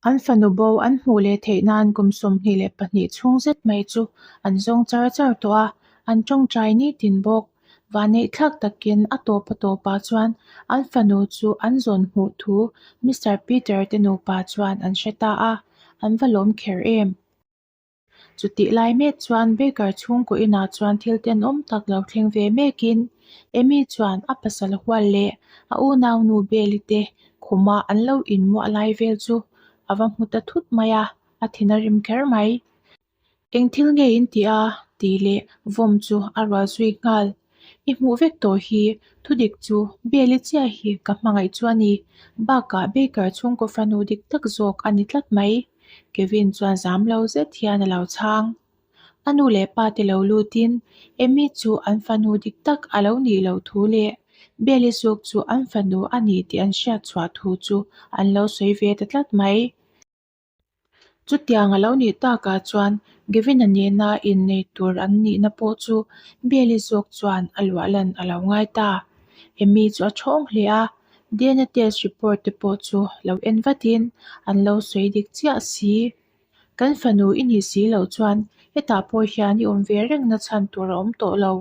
An fanu bo an hmuh leh theih nan kum 22 chhung zet mai chu an zawng char char tawh a, an tawngtai nitin bawk. Vaneihthlak takin a tawp a tawpah chuan an fanu chu an zawn hmuh thu Mister Peter te nupa chuan an hre ta a, an va lawm kher em. Chutih lai mek chuan Baker chhungkaw inah chuan thil tenawm tak lo thleng ve mekin Amy chuan a pasal hual leh a unaunu Beli te khuma an lo inmuah lai vel chu a va hmu ta thut mai a, a thin a rim kher mai. Eng thil nge in tih a? tih leh vawm chu a rual zui nghal. I hmuh vek tawh hi, thudik chu Beli chiah hi ka hmangaih chu a ni. Bakah Baker chhungkaw fanu dik tak zawk a ni tlat mai. Kevin chuan zam lo zet hian a lo chhang. A nu leh pa te lo lutin Amy chu an fanu dik tak a lo nih loh thu leh Beli zawk chu an fanu a ni tih an hriat chhuah thu chu an lo sawi ve ta tlat mai. Chutiang a lo nih takah chuan Gavin-a nena innei tur an nihna pawh chu Beli zawk chuan a luah lan a lo ngai ta. Amy chu a thawng hle a, DNA test report te pawh chu lo en vatin an lo sawi dik chiah si. Kan fanu i nih si loh chuan hetah pawh hian i awm ve reng na chhan tur a awm tawh lo.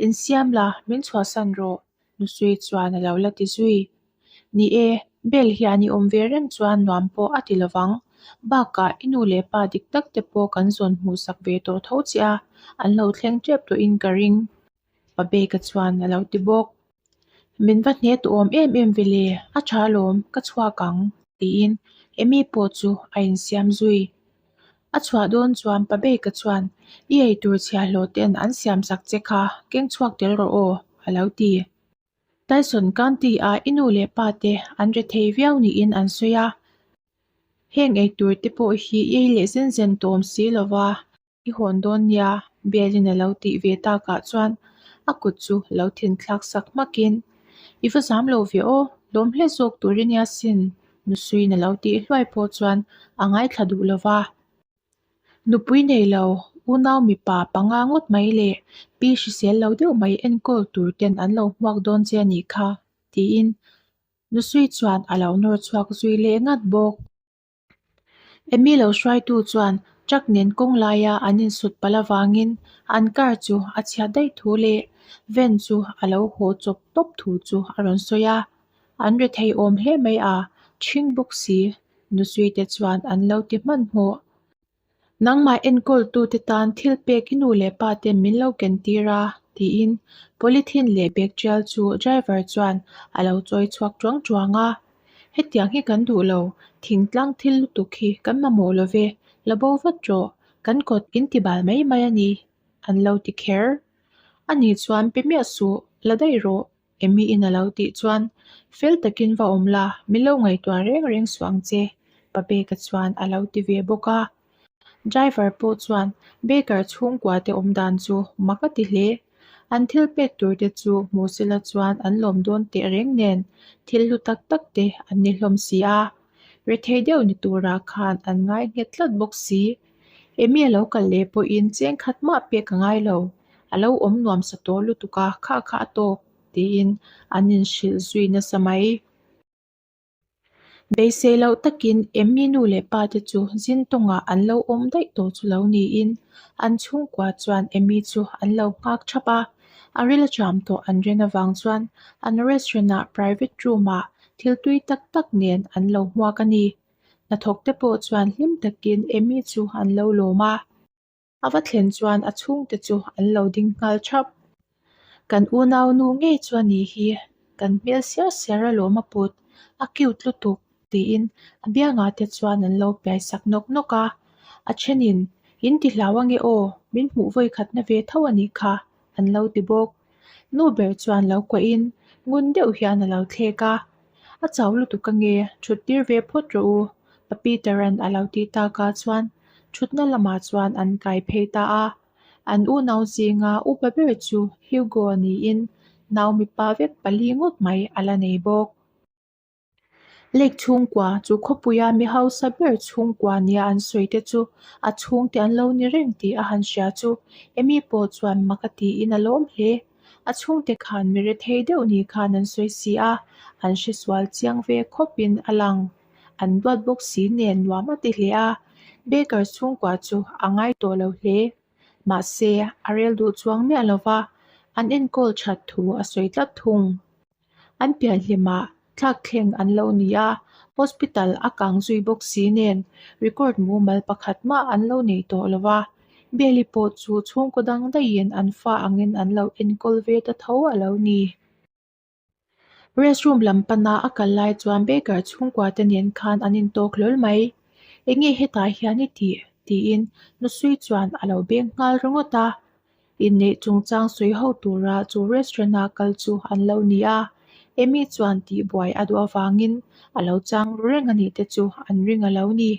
Insiam la, min chhuahsan rawh, Nusui chuan a lo la ti zui. Ni e, Bell hian i awm ve reng chuan nuam pawh a ti lovang. Bakah i nu leh pa dik tak te pawh kan zawn hmuhsak ve tawh tho che a, an lo thleng tep tawhin ka ring. Pa Beka chuan a lo ti bawk. Min va hne tawh awm em em ve le, a tha alawm, ka chhuak ang, tiin Amy pawh chu a insiam zui. A chhuah dawn chuan Pa Beka chuan, I eitur chhiahhlawh ten an siamsak che kha, keng chhuak tel rawh aw, a lo ti. Tyson County-a i nu leh pa te an re thei viau niin an sawi a, heng eitur te pawh hi i ei leh zen zen tawm si lova i hawn dawn nia, Bialin a lo tih ve takah chuan a kut chu lo thinthlak sak hmakin, I va zam lo ve aw, lawm hle zawk tur i nia sin, Nusuiin a lo tih hluai pawh chuan a ngaithla duh lova. Nupui nei lo, unau mipa panga ngawt mai leh pi hrisel lo deuh mai enkawl tur ten an lo hmuak dawn che a nih kha, tiin Nusui chuan a lo nawr chhuak zui leh ngat bawk. Amy lo hruaitu chuan truck nen kawng laia an insut palh avangin an car chu a chhiat daih thu leh van chu a lo haw chawp tawp thu chu a rawn sawi a. An rethei awm hle mai a, ṭhing bawk si, Nusuite chuan an lo ti hmanhmawh. Nangmah enkawltute tan thil pek i nu leh pa ten min lo ken tir a, tiin polythene leh bag tial chu driver chuan a lo chawi chhuak tuang tuang a. Hetiang hi kan duh lo, thingtlang thil lutuk hi kan mamawh lo ve, la bo vat rawh, kan kawt in ti bal mai mai a ni, an lo ti kher. Ani chuan pe miah suh, la daih rawh, Amy in a lo tih chuan, Fel takin va awm la, min lo ngaihtuah reng reng suh ang che, Pa Beka chuan a lo ti ve bawk a. Driver pawh chuan Baker chhungkua te awm dan chu mak a ti hle. An thil pek tur te chu hmuh sela chuan an lawm dawn teh reng nen thil hlu tak tak te an ni hlawm si a. Rethei deuh ni turah khan an ngai nghet tlat bawk si. Amy a lo kal leh pawhin cheng khat mah pek a ngai lo. A lo awm nuam sa tawh lutuk a, kha kha a tawk, tiin an inhrilh zui nasa mai. Beisei loh takin Emmy nu leh pa te chu zin tawngah an lo awm daih tawh chu lo niin an chhungkua chuan Emmy chu an lo nghak thap a. A ril a cham tawh an ren avang chuan an restaurant-ah private room-ah thil tui tak tak nen an lo hmuak a ni. Hnathawk te pawh chuan hlim takin Emmy chu an lo lawm a. A va thlen chuan a chhungte chu an lo ding nghal thap. Kan unau nu ngei chu a nih hi, kan hmel siar siar alawm a put, a cute lutuk tiin a biangah te chuan an lo piai sak nawk nawk a. A thenin, In ti hlau ange aw, min hmuh vawi khatna ve tho a nih kha, an lo ti bawk. Nu ber chuan lo kuahin ngun deuh hian a lo thlek a, A chau lutuk ange, thut tir ve phawt rawh u, Pa Peter-a'n a lo tih takah chuan thutna lamah chuan an kai phei ta a. An unau zinga upa ber chu Hugo niin nau mipa vek pali ngawt mai a la nei bawk. Lake chhungkua chu khawpuia mi hausa ber chhungkua nia an sawi te chu a chhungte an lo ni reng tih a han hria chu Amy pawh chuan mak a tiin a lawm hle. A chhungte khan mi rethei deuh ni khan an sawi si a, an hresual chiang ve khawpin a lang. An duat bawk si nen nuam a ti hle a, Baker chhungkua chu a ngai tawh lo hle. Mahse, a rel duh chuang miah lo va, an enkawl that thu a sawi tlat thung. An pianhlimah thlakthleng an lo ni a, hospital a kang zui bawk si nen record mumal pakhat mah an lo nei tawh lo va, Beli pawh chu chhungkaw dang daihin an fa angin an lo enkawl ve ta tho a lo ni. Restroom lam pana a kal lai chuan Baker chhungkua te nen khan an intawk hlawl mai. Enge hetah hian i tih? tiin Nusui chuan a lo beng nghal ringawt a. Inneih chungchang sawi ho tura chu restaurant a kal chu an lo ni a, Amy chuan tihbuai a duh avangin a lo chang ru reng a nih te chu an ring a lo ni.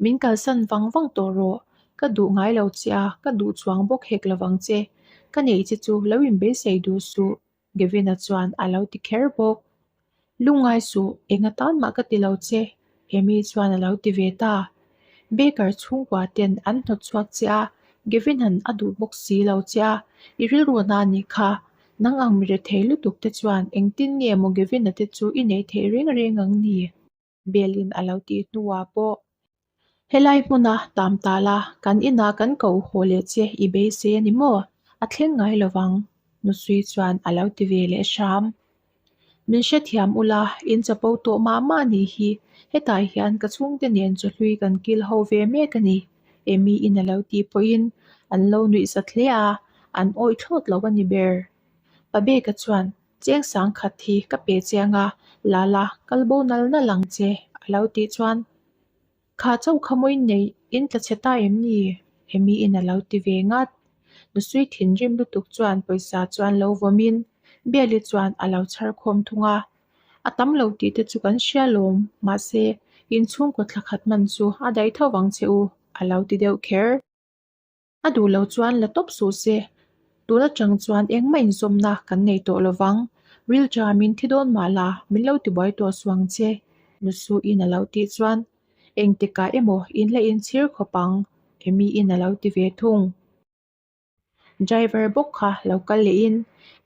Min kalsan vang vang tawh rawh, ka duh ngai lo che a, ka duh chuang bawk hek lovang che, ka neih che chu lo inbeisei duh suh. Gavin-a chuan a lo ti kher bawk. Lungngai suh, eng atan mah ka ti lo che, Amy chuan a lo ti ve ta. Baker chhungkua ten an hnawt chhuak che a, Gavin-a'n a duh bawk si lo che a, i rilru na a nih kha. Nang ang mi rethei lutuk te chuan engtin nge maw Gavin-a te chu i neih theih reng reng ang ni? Belin a lo tih hnuah pawh helai hmuna tam ta la, kan inah kan ko haw leh che i beisei a ni maw? A thleng ngai lo vang, Nusui chuan a lo ti ve leh hram. Min hrethiam ula, in chapo tawh mah mah nih hi, hetah hian ka chhungte nen chawhlui kan kil ho ve mek a ni, Amy in a lo tih pawhin an lo nuih zat hle a, an awih thlawt lo a ni ber. Pa Beka chuan Cheng sang khat hi ka pe chiang a, Lala, kal bo nal nal ang che, a lo tih chuan, Kha chauh kha mawi nei in tla chhe ta em ni? Amy in a lo ti ve ngat. Nusui thinrim lutuk chuan pawisa chuan lo vawmin Biali chuan a lo chhar khawm thung a. A tam lo tih te chu kan hria lawm, mahse, inchhungkaw thla khat man chu a daih tho vang che u, a lo ti deuh kher. A duh lo chuan la tawp suh se, tun atang chuan engmah inzawmna kan nei tawh lo vang. Rilṭa min thi dawn mah la, min lo tibuai tawh suh ang che, Nusuin a lo tih chuan engtikah emaw in la inchhir khawp ang, Amy-in a lo ti ve thung. Driver bawk kha lo kal lehin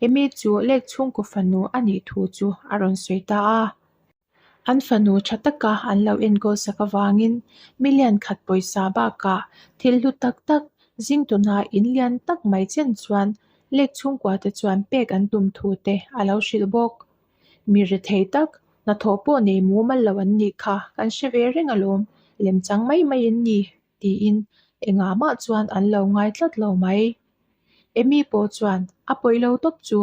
Amy chu lek chhungkaw fanu a nih thu chu a rawn sawi ta a. An fanu tha taka an lo enkawl sak avangin million khat pawisa bakah thil hlu tak tak zing tuna in lian tak mai chen chuan lek chhungkua te chuan pek an tum thu te a lo hrilh bawk. Mi rethei tak, hnathawh pawh nei mumal lo an nih kha kan hre ve reng alawm, lemchang mai mai in ni tiin engah mah chuan an lo ngai tlat lo mai. Amy pawh chuan a pawi lo tawp chu.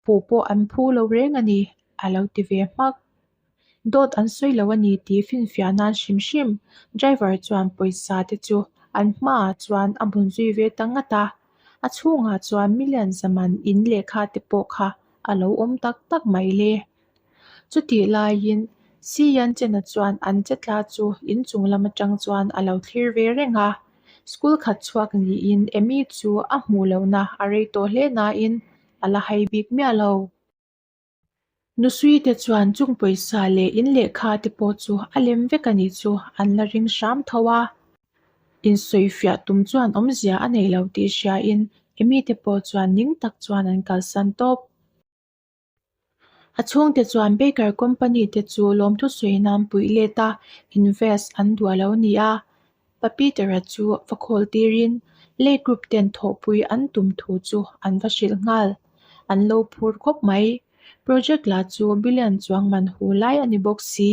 Phu pawh an phu lo reng a ni, a lo ti ve hmak. Dawt an sawi lo a ni tih finfiah nan hrim hrim driver chuan pawisa te chu an hmaah chuan a bun zui ve ta ngat a. A chhungah chuan million zaman in lehkha te pawh kha a lo awm tak tak mai le. Chutih laiin Sian Chena chuan an che tla chu inchung lam atang chuan a lo thlir ve reng a. School khat chhuak niin Amy chu a hmuh lohna a rei tawh hle nain a la hai bik miah lo. Nusui te chuan chung pawisa leh in lehkha te pawh chu a lem vek a nih chu an la ring hram tho a. Insawifiah tum chuan awmzia a nei lo tih hriain Amy te pawh chuan ning tak chuan an kalsan tawp. A chhungte chuan Baker Company te chu lawmthu sawi nan puih let a, invest an duah lo ni a. Pa Peter-a chu va khawl tirin Lake Group ten thawhpui an tum thu chu an va hrilh nghal. An lo phur khawp mai. Project la chu billion chuang man hu lai a ni bawk si.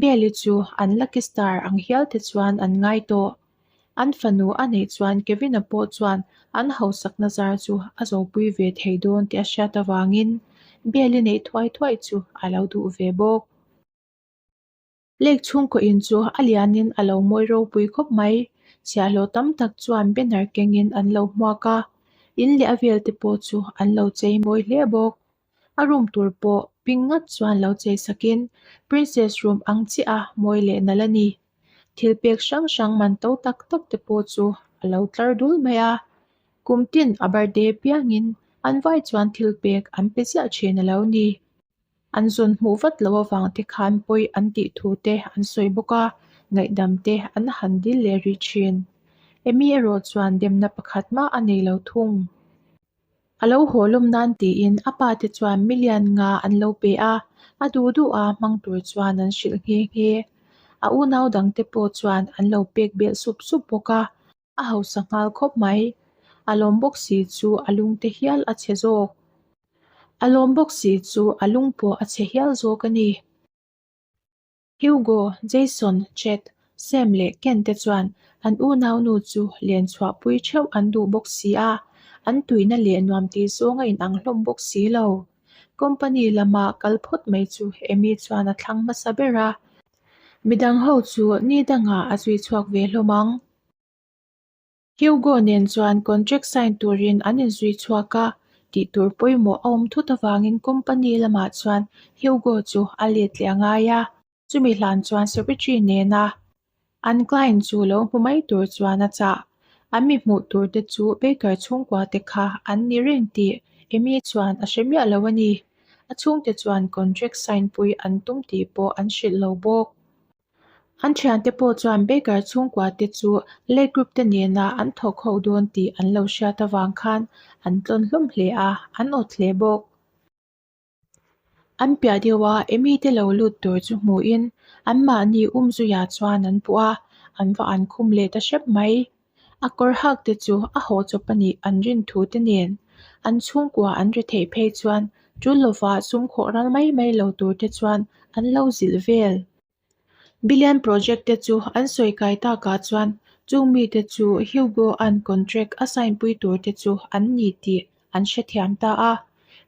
Beli chu an lucky star ang hial te chuan an ngai tawh. An fanu a neih chuan Kevin-a pawh chuan an hausakna zar chu a zopui ve thei dawn tih a hriat avangin Beli neih thuai thuai chu a lo duh ve bawk. Lake chhungkaw in chu a lianin a lo mawi ropui khawp mai. Chhiahhlawh tam tak chuan banner kengin an lo hmuak a, in leh a vel te pawh chu an lo chei mawi hle bawk. A room tur pawh ping ngat chuan lo chei sakin princess room ang chiah a mawi leh nalh a ni. Thil pek hrang hrang man to tak tak te pawh chu a lo tlar dul mai a. Kum tin a birthday piangin an vai chuan thil pek an pe ziah thin a lo ni. An zawn hmuh vat loh avang te khan pawi an tih thu te an sawi bawk a, ngaihdam te an han dil leh rih thin. Amy erawh chuan demna pakhat mah a nei lo thung. A lo haw lawm nan tiin a pa te chuan million nga an lo pe a, a duh duh a hmang tur chuan an hrilh nghe nghe. A unau dangte pawh chuan an lo pek belh sup sup bawk a. A hausa nghal khawp mai. A lawm bawk si chu a lung te hial a chhe zawk. A lawm bawk si chu a lung pawh a chhe hial zawk a ni. Hugo, Jason, Chet, Sam leh Ken te chuan an unaunu chu len chhuahpui theuh an duh bawk si a, an tuina leh nuam tih zawng a inang hlawm bawk si lo. Company lama kal phawt mai chu Amy chuan a thlang hmasa ber a, midang ho chu ni dangah a zui chhuak ve hlawm ang. Hugo nen chuan contract sign turin an inzui chhuak a, tih tur pawimawh a awm thut avangin company lamah chuan Hugo chu a let leh a ngai a, chumi hlan chuan secretary nena an client chu lo hmu mai tur chuan a chah. An mi hmuh tur te chu Baker chhungkua te kha an ni reng tih Amy chuan a hre miah lo a ni. A chhungte chuan contract sign pui an tum tih pawh an hrilh lo bawk. An thiante pawh chuan Baker chhungkua te chu Lake Group te nena an thawk ho dawn tih an lo hriat avang khan an tlawn hlawm hle a, an awt hle bawk. An piah deuh a, Amy te lo lut tur chu hmuhin anmahni umzuia chuan an puh a, an va an khum leh ta hrep mai. A kawr hak te chu a haw chawp a nih an rin thu te nen an chhungkua an ri theih phei chuan tul lova sum khawh ral mai mai lo tur te chuan an lo zilh vel. Billion project te chu an sawi kai takah chuan chung mite chu Hugo-a'n contract a sign pui tur te chu an ni tih an hrethiam ta a.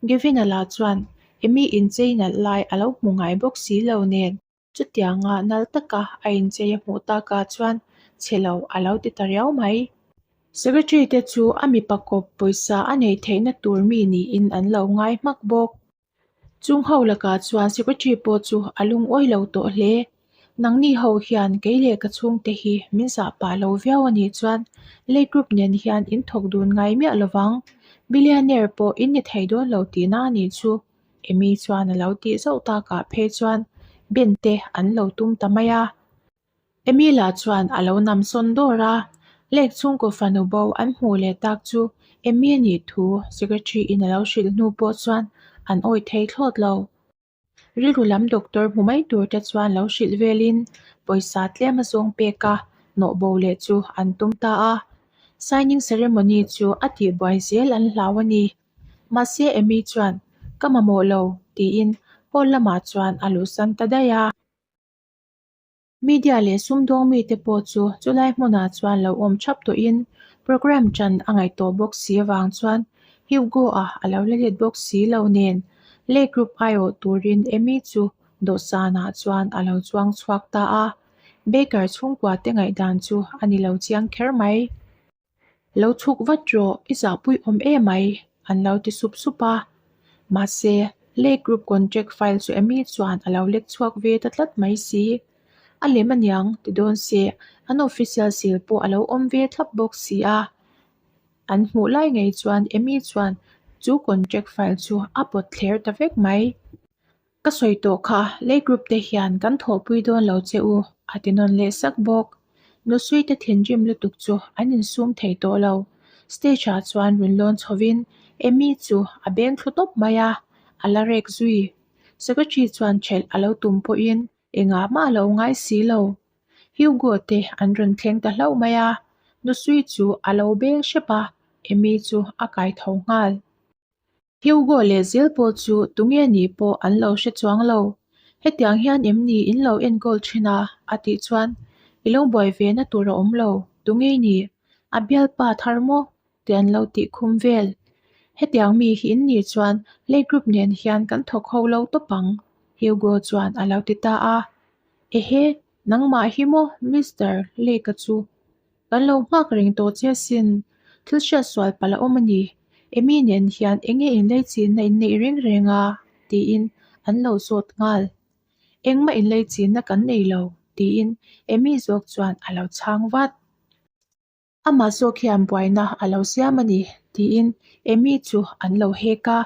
Gavin-a lah chuan Amy inchei nalh lai a lo hmu ngai bawk si lo nen chutianga nal taka a inchei a hmuh takah chuan chhe lo a lo ti ta riau mai. Secretary te chu a mipa kawp pawisa a neih theihna tur mi niin an lo ngai hmak bawk. Chung ho lakah chuan secretary pawh chu a lungawi lo tawh hle. Nangni ho hian kei leh ka chhungte hi min zah pah lo viau a nih chuan lei group nen hian in thawk dun ngai miah lovang. Billionaire pawh in ni thei dawn lo tihna a nih chu Amy chuan a lo tih zauh takah phei chuan Ben te an lo tum ta mai a. Emila chuan a lo nam sawn dawr a, lake chhungkaw fanu bo an hmuh leh tak chu Emy nih thu secretary in a lo hrilh hnu pawh chuan an awih thei thlawt lo. Rilru lam doctor hmu mai tur te chuan lo hrilh velin pawisa tlem a zawng pek a, nawh bo leh chu an tum ta a. Signing ceremony chu a tihbuai zel an hlau a ni. Mahse Emy chuan, Ka mamawh lo, tiin hall lamah chuan a luhsan ta daih a. Media leh sumdawng mite pawh chu chulai hmunah chuan lo awm thap tawhin programme ṭan a ngaih tawh bawk si avang chuan Hugo-a a lo la let bawk si lo nen Lake Group aiawh turin Amy chu dawhsanah chuan a lo chuang chhuak ta a, Baker chhungkua te ngaihdan chu a ni lo chiang kher mai. Lo chhuk vat rawh, i zahpui awm em mai, an lo ti sup sup a. Mahse, Lake Group contract file chu Amy chuan a lo lek chhuak ve ta tlat mai si. A lem aniang ti dawn se, an official seal pawh a lo awm ve thlap bawk si a. An hmuh lai ngei chuan Amy chuan chu contract file chu a pawt thler ta vek mai. Ka sawi tawh kha, lei group te hian kan thawhpui dawn lo che u, a ti nawn leh sak bawk. Nusui te thinrim lutuk chu an insum thei tawh lo. Stage ah chuan rawn lawn chhovin Amy chu a beng thlu tawp mai a, a la rek zui. Secretary chuan ṭhelh a lo tum pawhin engah mah a lo ngai si lo. Hugo te an rawn thleng ta hlauh mai a, Nusui chu a lo beng hrep a, Amy chu a kai tho nghal. Hugo leh zel pawh chu tunge nih pawh an lo hre chuang lo. Hetiang hian em ni in lo enkawl thin a? a tih chuan, I lo buai ve na tur a awm lo, tunge i nih? A bialpa thar maw? tih an lo tih khum vel. Hetiang mi hi in nih chuan lei group nen hian kan thawk ho lo tawp ang, Hugo chuan a lo ti ta a. Ehe, nangmah hi maw Mister Lake-a chu? Kan lo nghak reng tawh che asin, thil hriat sual palh a awm a ni. Amy nen hian eng nge inleichhinna in neih reng reng a? tiin an lo zawt nghal. Engmah inleichhinna kan nei lo, tiin Amy zawk chuan a lo chhang vat. Amah zawk hian buaina a lo siam a ni, tiin Amy chu an lo hek a.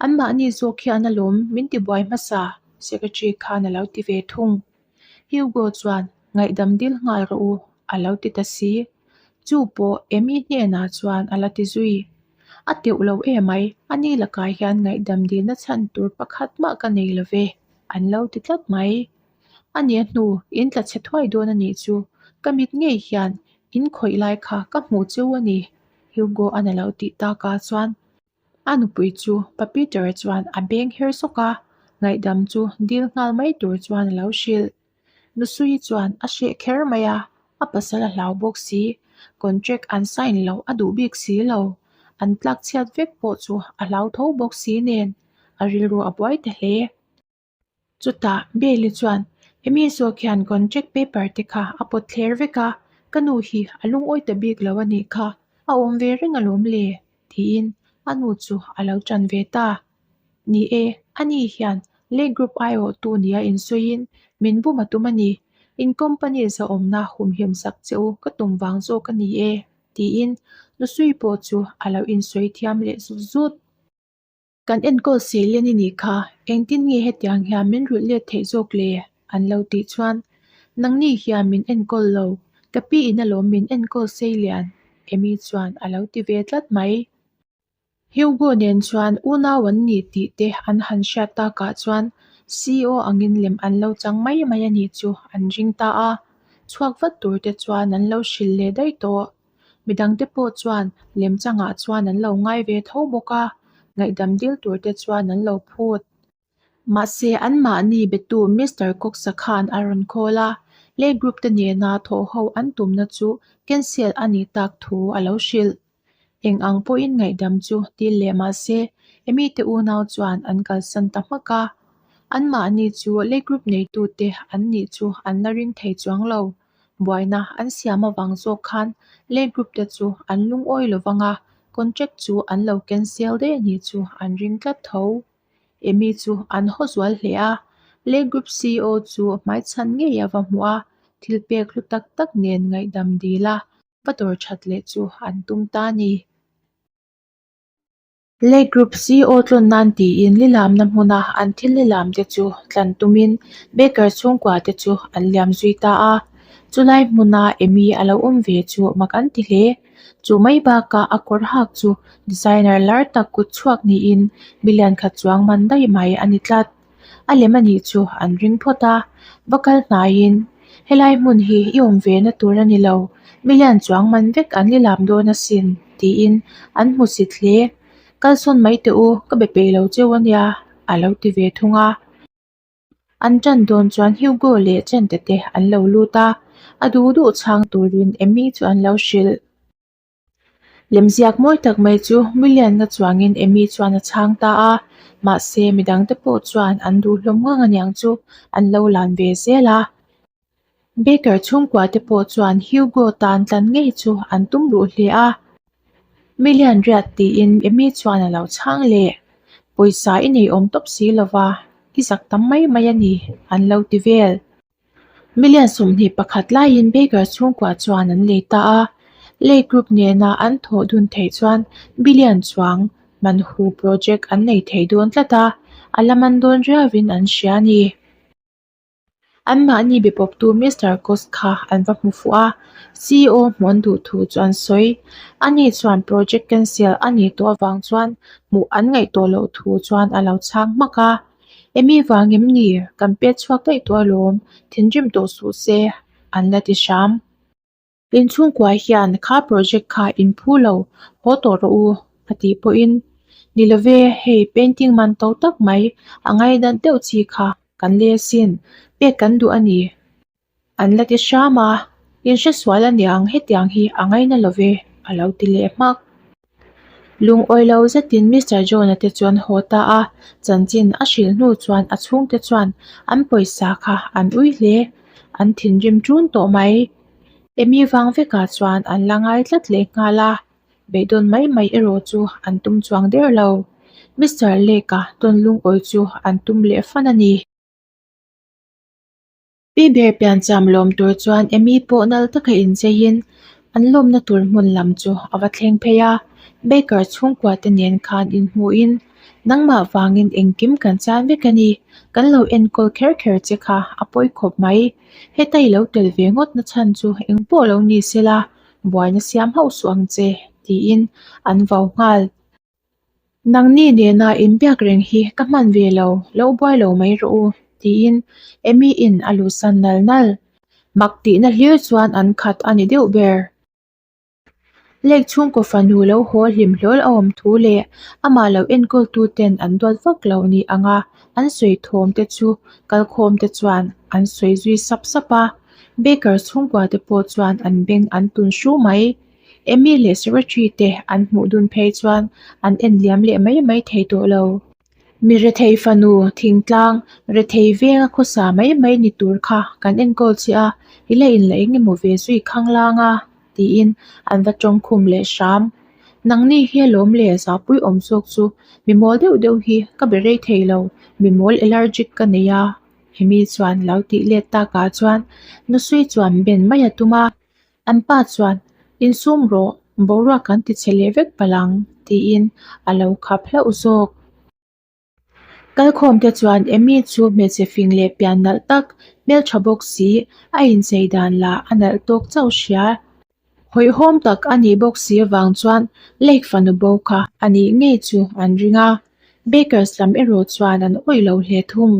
Anmahni zawk hian alawm min tibuai hmasa, secretary khan a lo ti ve thung. Hugo chuan ngaihdam dil nghal rawh u a lo ti ta si. Chu pawh Amy hnenah chuan a la ti zui. A teuh lo emai, ani lakah hian ngaihdam dilna chhan tur pakhat mah ka nei lo ve, an lo ti tlat mai. A nia hnu, in tla chhe thuai dawn a nih chu, ka mit ngei hian in khawih lai kha ka hmuh cheu a ni, Hugo an a lo tih takah chuan a nupui chu Pa Peter-a chuan a beng her sawk a, ngaihdam chu dil nghal mai tur chuan a lo hrilh. Nusui chuan a hreh kher mai a, a pasal a hlau bawk si, contract an sign loh a duh bik si lo, an tlak chhiat vek pawh chu a hlau tho bawk si nen a rilru a buai ta hle. Chutah Bailey chuan Amy zawk hian contract paper te kha a pawt thler vek a, ka nu hi a lungawi ta bik lo a nih kha, a awm ve reng alawm le tiin a nu chu a lo ṭan ve ta. Ni e, ani hian Lake Group aiawhtu nia insawiin min bum a tum a ni. In company zahawmna humhim sak che u ka tum vang zawk a ni e, tiin Nusui pawh chu a lo insawi thiam leh zut zut. Kan enkawl seilen i nih kha, engtin nge hetiang hian min rulh let theih zawk le? an lo tih chuan, Nangni hian min enkawl lo, ka pi in alawm min enkawl seilian, Amy chuan a lo ti ve tlat mai. Hugo nen chuan unau an ni tih te an han hriat takah chuan CEO angin lem an lo chang mai mai a nih chu an ring ta a, chhuak vat tur te chuan an lo hrilh leh daih tawh. Midangte pawh chuan lemchangah chuan an lo ngai ve tho bawk a, ngaihdam dil tur te chuan an lo phut. Mahse, anmahni betu Mister Cox-a khan a rawn call a, Lay Group te nena thawhho an tumna chu cancel a nih tak thu a lo hrilh. Eng ang pawhin ngaihdam chu dil leh mahse, Amy te unau chuan an kalsan ta hmak a. Anmahni chu Lay Group neitute an nih chu an la ring thei chuang lo. Buaina an siam avang zawk khan Lay Group te chu an lungawi lo vang a, contract chu an lo cancel daih a nih chu an ring tlat tho. Amy chu an haw zual hle a, Lake Group CEO chu hmaichhan ngei a va hmuh a, thil pek hlu tak tak nen ngaihdam dil a, va dawr that leh chu an tum ta a ni. Lake Group CEO tlawn nan tiin lilamna hmuna an thil lilam te chu tlan tumin Baker chhungkua te chu an liam zui ta a, chulai hmuna Amy a lo awm ve chu mak an ti hle. Chu mai bakah a kawr hak chu designer lar tak kut chhuak niin million khat chuang man daih mai a ni tlat. A lem a nih chu an ring phawt a, va kal hnaiin helai hmun hi i awm ve na tur a ni lo, million chuang man vek an li lam dawn asin tiin an hmu sit hle. Kalsawn mai teh u, ka be peih lo cheu a nia a lo ti ve thung a. An ṭan dawn chuan Hugo leh Chente te an lo lut a, a duh duh chhang turin Emmy chu an lo hrilh. Lemziak mawi tak mai chu Million-a chuangin Emmy chuan a chhang ta a, mahse midangte pawh chuan an duh hlawm ngang aniang chu an lo lan ve zel a. Baker chhungkua te pawh chuan Hugo tan tlan ngei chu an tum ruh hle a. Million riat tiin Emmy chuan a lo chhang leh. Pawisa i nei awm tawp si lova, i zak tam mai mai a ni, an lo ti vel. Million 21 laiin Baker chhungkua chuan an lei ta a, Lei Group nena an thawh dun theih chuan billion chuang man hu project an nei thei dawn tlat a, a la man dawn riauin an hria a ni. Anmahni bepawptu Mister Koss kha an va hmu fuh a, CEO hmuh an duh thu chu an sawi. Ani chuan project cancel a nih tawh avang chuan hmuh an ngaih tawh loh thu chuan a lo chhang hmak a. Emi vang em ni? Kan pet chhuak daih tawh alawm, thinrim tawh suh se, an la ti hram. Inchhungkua hian kha project kha in phu lo, haw tawh rawh u, a tih pawhin, Ni love, hei painting man to tak mai, a ngainat deuh chi kha kan lei asin, pek kan duh a ni. An la ti hram a, In hresual aniang hetiang hi a ngaina love, a lo ti leh hmak. Lungawi lo zetin Mister John-a te chuan haw ta a, chanchin a hrilh hnu chuan a chhungte chuan an pawisa kha an ui hle, an thinrim ṭun tawh mai. Emi vang vekah chuan an la ngai tlat leh nghal a, beidawn mai mai erawh chu an tum chuang der lo. Mister Lake-a tawn lungawi chu an tum leh fan a ni. Pi ber piancham lawm tur chuan Amy pawh nal taka incheiin an lawmna tur hmun lam chu a va thleng phei a, Baker chhungkua te nen khan inhmuhin, Nangmah vangin engkim kan chan vek a ni, kan lo enkawl kher kher che kha a pawi khawp mai, heta i lo tel ve ngawt na chhan chu engpawh lo ni sela, buaina siam hauh suh ang che, tiin an vau nghal. Nangni nena inbiak reng hi ka hman ve lo, lo buai lo mai rawh u, Tiin Amy in a luhsan nal nal. Mak tihna hlir chuan an khat a ni deuh ber. Lake chhungkaw fanu lo haw hlim hlawl a awm thu leh amah lo enkawl tu ten an duat vak lo ni anga an sawi thawm te chu kalkhawm te chuan an sawi zui sap sap a. Baker chhungkua te pawh chuan an beng an tun hru mai. Amy leh secretary te an hmuh dun phei chuan an en liam leh mai mai thei tawh lo. Mi rethei fanu, thingtlang, rethei venga khawsa mai mai ni tur kha kan enkawl che a, i la inla eng emaw ve zui khanglang a, tiin an va tawng khum leh hram. Nangni hi alawm le zahpui awm zawk chu mi mawl deuh deuh hi ka be rei thei lo, mi mawl allergic ka nei a, Amy chuan lo tih let takah chuan Nusui chuan ben mai a tum a. An pa chuan, Insum rawh, boruak kan ti chhe leh vek palh ang, tiin a lo khap hlauh zawk. Kalkhawmte chuan Amy chu hmeichhe fing leh pian nalh tak, hmeltha bawk si, a inchei dan lah a nalh tawk chauh hria. Hawihhawm tak a nih bawk si avang chuan Lake fanu bo kha a nih ngei chu an ring a, Bakers lam erawh chuan an awih lo hle thung.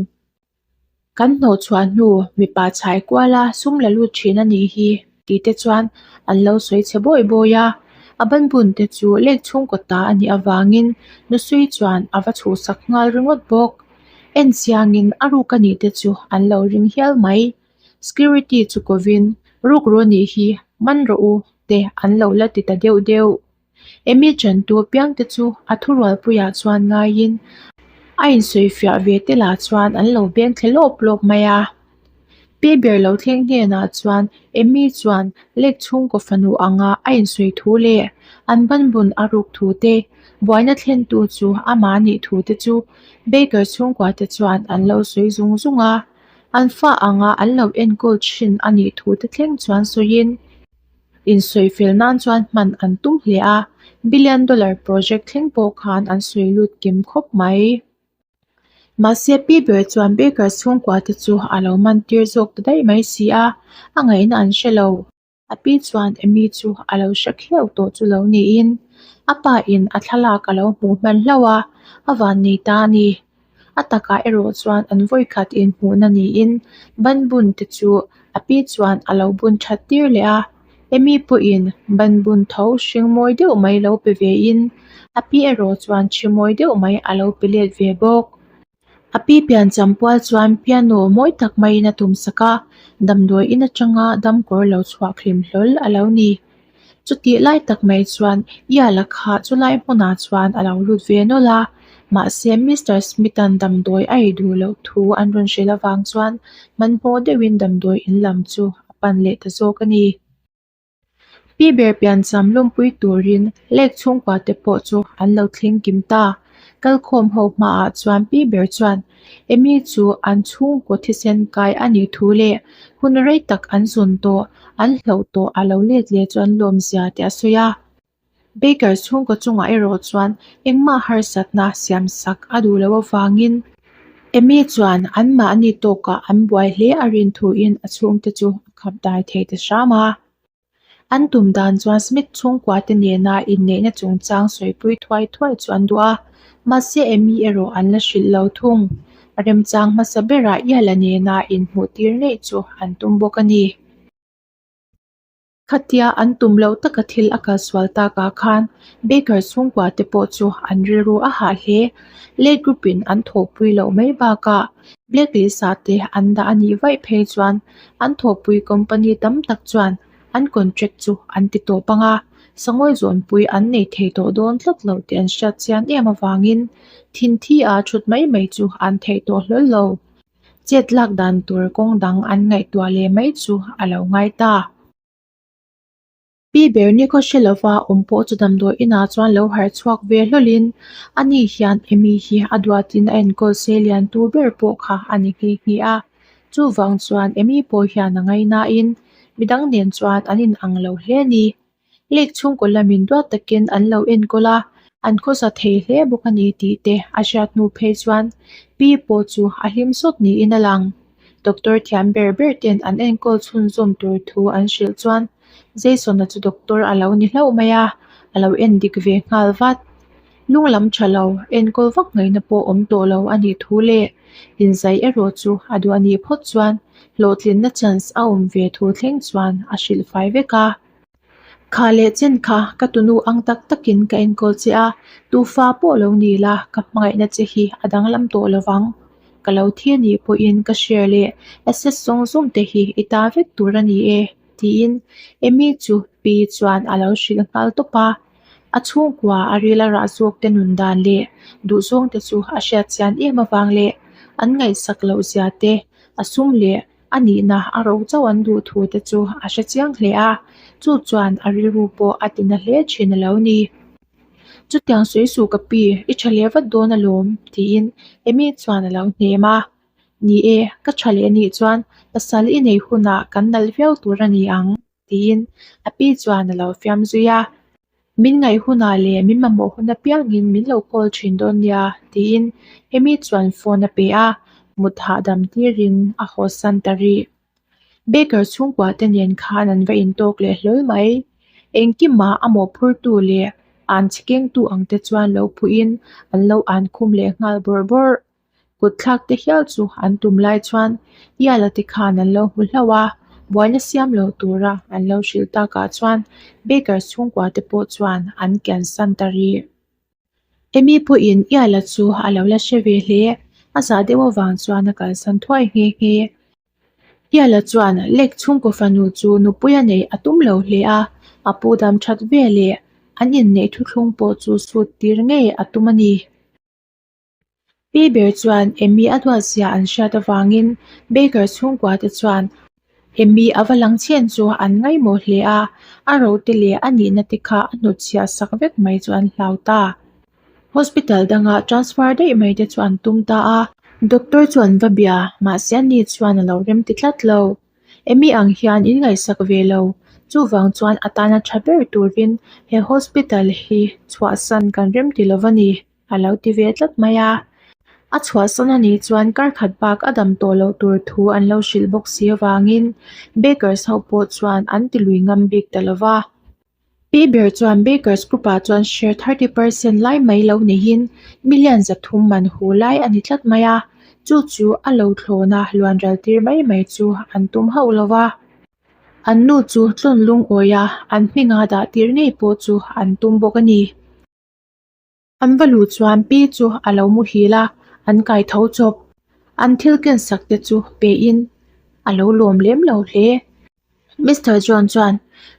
Kan hnawhchhuah hnu mipa chhai kuala sum la lut thin a nih hi tih te chuan an lo sawi chhe bawi bawi a, a banbun te chu lek chhungkaw ta a nih avangin nusui chuan a va chhuhsak nghal ringawt bawk. En chiangin a ruk a nih te chu an lo ring hial mai. Security chu kovin rukru nih hi man rawh u te an lo la ti ta deuh deuh. Amy chantu apiang te chu a thurualpuiah chuan ngaiin a insawifiah ve te lah chuan an lo beng thle lawp lawp mai a. Pi ber lo thleng hnenah chuan Amy chuan lek chhungkaw fanu anga a insawi thu leh an banbun a ruk thu te, buaina thlentu chu amah nih thu te chu Baker chhungkua te chuan an lo sawi zung zung a, an fa anga an lo enkawl thin a nih thu te thleng chuan sawiin, Insawi fel nan chuan hman an tum hle a, billion dollar project thleng pawh khan an sawi lut kim khawp mai. Mahse pi ber chuan Baker chhungkua te chu a lo man tir zawk ta daih mai si a, a ngaihna an hre lo. A pi chuan Amy chu a lo hre khiau tawh chu lo niin a pa in a thlalak a lo hmuh hman hlauh a, a vannei ta a ni. A takah erawh chuan an vawikhat inhmuhna niin banbun te chu a pi chuan a lo bun that tir leh a, Amy pawhin banbun tho hring mawi deuh mai lo pe vein a pi erawh chuan thi mawi deuh mai a lo pe let ve bawk. A pi piancham pual chuan piano mawi tak maiin a tum sak a, damdawi in atanga damkawr lo chhuah hlim hlawl a lo ni. Chutih lai tak mai chuan Iala kha chulai hmunah chuan a lo lut ve nawlh a, mahse Mister Smith-a'n damdawi a ei duh loh thu an rawn hrilh avang chuan hmanhmawh deuhin damdawi in lam chu a pan leh ta zawk a ni. Pi ber piancham lawmpui turin lek chhungkua te pawh chu an lo thleng kim ta. Kalkhawm ho hmaah chuan pi ber chuan Amy chu an chhungkaw thisen kai a nih thu leh hun rei tak an zawn tawh, an hlauh tawh a lo let leh chu an lawmzia tih a sawi a. Baker chhungkaw chungah erawh chuan engmah harsatna siamsak a duh loh avangin Amy chuan anmahni tawkah an buai hle a rin thuin a chhungte chu a khap dai thei ta hram a. An tum dan chuan Smith chhungkua te nena inneihna chungchang sawipui thuai thuai chu an duh a, mahse Amy erawh an la hrilh lo thung. Remchang hmasa berah Iala nena inhmuh tir ngei chu an tum bawk a ni. Khatia an tum loh taka thil a kalsual takah khan Baker chhungkua te pawh chu an rilru a hah hle. Late group in an thawhpui loh mai bakah Blacklist ah te an dah a nih vaih phei chuan an thawhpui company tam tak chuan an contract chu an ti tawp ang a, sangawi zawnpui an nei thei tawh dawn tlat lo tih an hriat chian em avangin thinthi a thut mai mai chu an theih tawh hlawl lo. Chet lak dan tur kawng dang an ngaihtuah leh mai chu a lo ngai ta. Pi ber ni khaw hre lova awm pawh chu damdawi inah chuan lo harh chhuak ve hlawlhin ani hian Amy hi a duatin a enkawl se lian tu ber pawh kha a ni nghe nghe a. Chuvang chuan Amy pawh hian a ngaihnain midang nen chuan an inang lo hle a ni. Lake chhungkaw lamin duat takin an lo enkawl a, an khawsa thei hle bawk a ni tih te a hriat hnu phei chuan Pi pawh chu a hlim sawt niin a lang. Doctor thiam ber ber ten an enkawl chhunzawm tur thu an hrilh chuan Jason-a chu doctor a lo ni hlauh mai a, a lo en dik ve nghal vat. Lung lam tha lo, enkawl vak ngaihna pawh awm tawh lo a nih thu leh inzai erawh chu a duh a nih phawt chuan hlawhtlinna chance a awm ve thu thleng chuan a hrilh fai vek a. Kha leh chen kha ka tunu ang tak takin ka enkawl che a, tufa pawh lo ni la ka hmangaihna che hi a danglam tawh lo vang. Ka lo thi a nih pawhin ka share leh assets zawng zawng te hi i ta vek tur a ni e, tiin Amy chu pi chuan a lo hrilh nghal tawp a. A chhungkua a ril a rah zawk te nun dan leh duhzawng te chu a hriat chian em avang leh an ngaihsak loh zia te, a sum leh a nihna a ro chauh an duh thu te chu a hre chiang hle a, chu chuan a rilru pawh a tina hle thin a lo ni. Chutiang sawi suh ka pi, i tha leh vat dawn alawm tiin Amy chuan a lo hnem a. Ni e, ka tha leh anih chuan pasal i nei hunah kan nalh viau tur a ni ang tiin a pi chuan a lo fiam zui a. Min ngaih hunah leh min mamawh hun apiangin min lo call thin dawn nia tiin Amy chuan phone a pe a, mut hahdam tirin a hawsan ta rih. Baker chhungkua te nen khan an va intawk leh hlawl mai. Engkimah a mawhphurtu leh an chhikengtu ang te chuan lo phuhin an lo an khum leh nghal bawrh bawrh. Kut thlak te hial chu an tum lai chuan Yala te khan an lo hmu hlauh a, buaina siam lo tura an lo hrilh takah chuan Baker chhungkua te pawh chuan an kiansan ta rih. Amy pawhin Yala chu a lo la hre ve hle, a zah deuh avang chuan a kalsan thuai nghe nghe. Yala chuan Lek chhungkaw fanu chu nupui a neih a tum lo hle a, a pu dam that ve leh an inneih thuthlung pawh chu sut tir ngei a tum a ni. Pi ber chuan Emmy a duat zia an hriat avangin Baker chhungkua te chuan Emmy a va lang chhen chu an ngaihmawh hle a, a rote leh a nihna te kha a hnutchhiah sak vek mai chu an hlau ta. Hospital danga transfer daih mai te chu an tum ta a. Doctor chu an va bia, mahse ani chuan a lo rem ti tlat lo. Emmy ang hian in ngaihsak ve lo, chuvang chuan a tana tha ber turin he hospital hi chhuahsan kan rem ti lo va ni. A lo ti ve tlat mai a. A chhuahsan a nih chuan kar khat bak a dam tawh loh tur thu an lo hrilh bawk si avangin Bakers ho pawh chuan an ti lui ngam bik ta lo va. Pi ber chuan Bakers group ah chuan share 30% lai mai lo neihin million 300 man hu lai a ni tlat mai a, chu chu a lo thlawn a luan ral tir mai mai chu an tum hauh lo va. An nu chu tlawn lungawi a an hminga dah tir ngei pawh chu an tum bawk a ni. An va luh chuan pi chu a lo muhil a, an kai tho chawp. An thil ken sak te chu pein a lo lawm lem lo hle. Mister John chuan,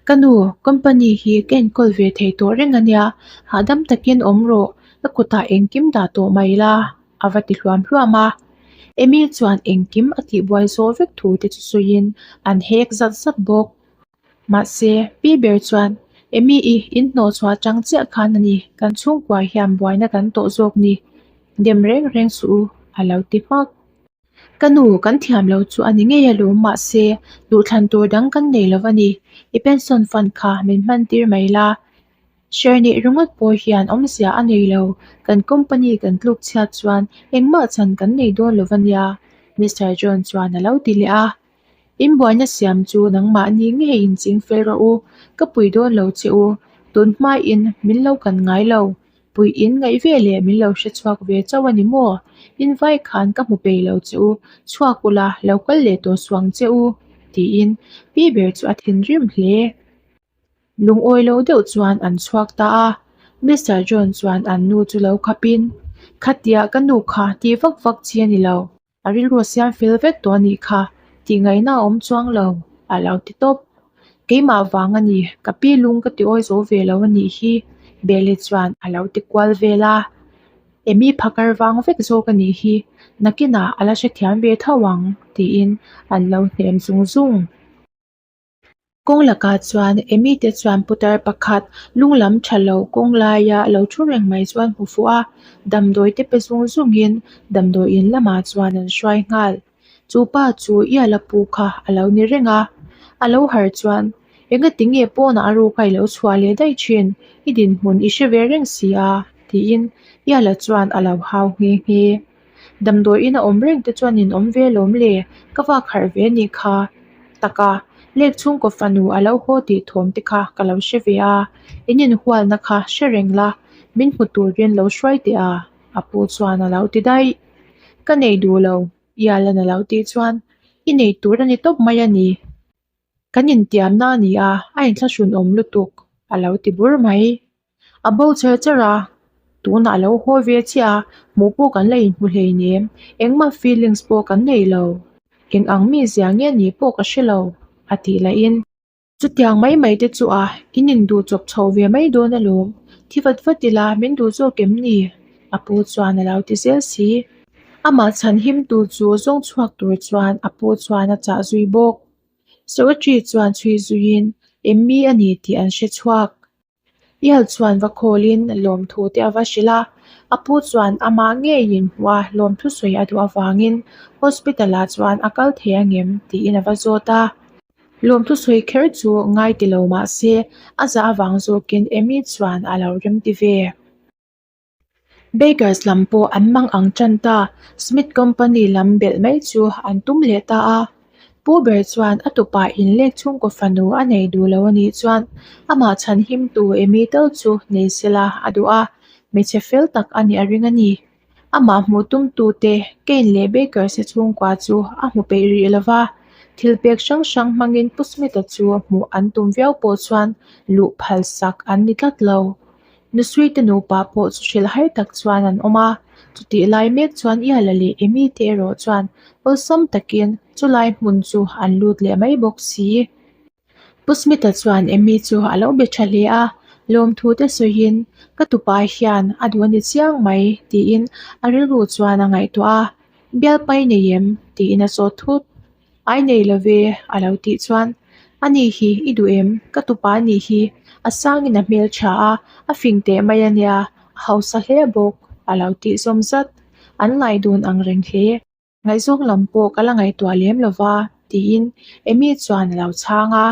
Ka nu, company hi ka enkawl ve thei tawh reng a nia, hahdam takin awm rawh, ka kutah engkim dah tawh mai la, a va ti hluam hluam a. Amy chuan engkim a tihbuai zawh vek thu te chu sawiin an hek zat zat bawk. Mahse, pi ber chuan, Amy i inhnawh chhuah chang chiah khan a ni, kan chhungkua hian buaina kan tawh zawk ni, dem reng reng suh u, a lo ti hmak. Ka nu, kan thiam lo chu a ni ngei alawm, mahse, duhthlan tur dang kan nei lo va ni, i pension fund kha min hman tir mai la. Share neih ringawt pawh hian awmzia a nei lo, kan company kan tluk chhiat chuan engmah chan kan nei dawn lo va nia, Mister John chuan a lo ti leh a. In buaina siam chu nangmahni ngei in ching fel rawh u, ka pui dawn lo che u, tun hmain min lo kan ngai lo, pui in ngaih ve leh min lo hre chhuak ve chauh a ni maw? In vai khan ka hmu pei lo che u, chhuak ula lo kal leh tawh suang che u, tiin pi ber chu a thinrim hle. Lungawi lo deuh chuan an chhuak ta a, Mister John chuan an nu chu lo khapin, Khatia ka nu kha ti vak vak chi a ni lo. A rilru a siam fel vek tawh a nih kha, tih ngaihna a awm chuang lo, a lo ti tawp. Keimah vang a ni, ka pi lung ka ti awi zo ve lo a nih hi, Belle chuan a lo ti kual vel a. Amy phakar vang vek zawk a nih hi, nakinah a la hrethiam ve tho ang, tiin an lo hnem zung zung. Kawng lakah chuan Amy te chuan putar pakhat lung lam tha lo kawng laia lo thu reng mai chu an hmu fuh a, damdawi te pe zung zungin damdawi in lamah chuan an hruai nghal. Chu pa chu Iala pu kha a lo ni reng a, a lo harh chuan engati nge pawnah a ruk a i lo chhuah leh daih thin, i dinhmun i hre ve reng si a tiin Iala chuan a lo hau nghe nghe. Damdawi in a awm reng te chuan in awm ve lawm le, ka vak harh ve anih kha. Taka, lek chhungkaw fanu a lo haw tih thawm te kha ka lo hre ve a, in inhualna kha hre reng la, Min hmu turin lo hruai teh a, a pu chuan a lo ti daih. Ka nei duh lo, Ialana lo tih chuan, I nei tur a ni tawp mai a ni. Kan intiamna a ni a, a inthlahrunawm lutuk, a lo ti bur mai. A bo cher cher a, tunah a lo haw ve chiah a, hmuh pawh kan la inhmu hleinem, engmah feelings pawh kan nei lo. Eng ang mi zia nge nih pawh ka hre lo, a tih lahin. Chutiang mai mai te chu a, in induh chawp chho ve mai dawn alawm, thi vat vat ila min duh zawk em ni? A pu chuan a lo ti zel si. Amah chhan him tu chu zawng chhuak tur chuan a pu chuan a chah zui bawk. Secretary chuan chhui zuiin Emmy a ni tih an hre chhuak. Ial chuan va khawlin lawmthu te a va hrilh a, a pu chuan amah ngeiin hmuh a lawmthu sawi a duh avangin hospital ah chuan a kal thei angem tiin a va zawt a. Lawmthu sawi kher chu ngai ti lo mah se a zah avang zawkin Amy chuan a lo rem ti ve. Bakers lam pawh an mang ang tan ta, Smith Company lam belh mai chu an tum leh ta a. Pu ber chuan a tupa inlek chhungkaw fanu a nei duh lo a nih chuan amah chhan himtu Amy tal chu nei sela a duh a, hmeichhe fel tak a nih a ring a ni. Amah hmuh tumtute Kane leh Bakers te chhungkua chu a hmu peih rih lo va, thil pek hrang hrang hmangin Pu Smith-a chu hmuh an tum viau pawh chuan luh phal sak an ni tlat lo. Nusui te nupa pawh chu hrilh har tak chuan an awm a, chutih lai mek chuan Iala leh Amy te erawh chuan awlsam takin chulai hmun chu an lut leh mai bawk si. Pu Smith-a chuan Amy chu a lo be tha hle a, lawmthu te sawiin ka tupa hian a duh a ni chiang mai tiin a rilru chuan a ngaihtuah a, Bialpai nei em? tiin a zawt thut. Ai nei lo ve, a lo tih chuan, A ni hi, i duh em? Ka tupa a nih hi, a sangin a hmel tha a, a fing teh mai a nia, a hausa hle bawk, a lo tih zawm zat. An lai dun ang reng hle. Ngaihzawng lam pawh ka la ngaihtuah lem lo va, tiin Amy chuan a lo chhang a.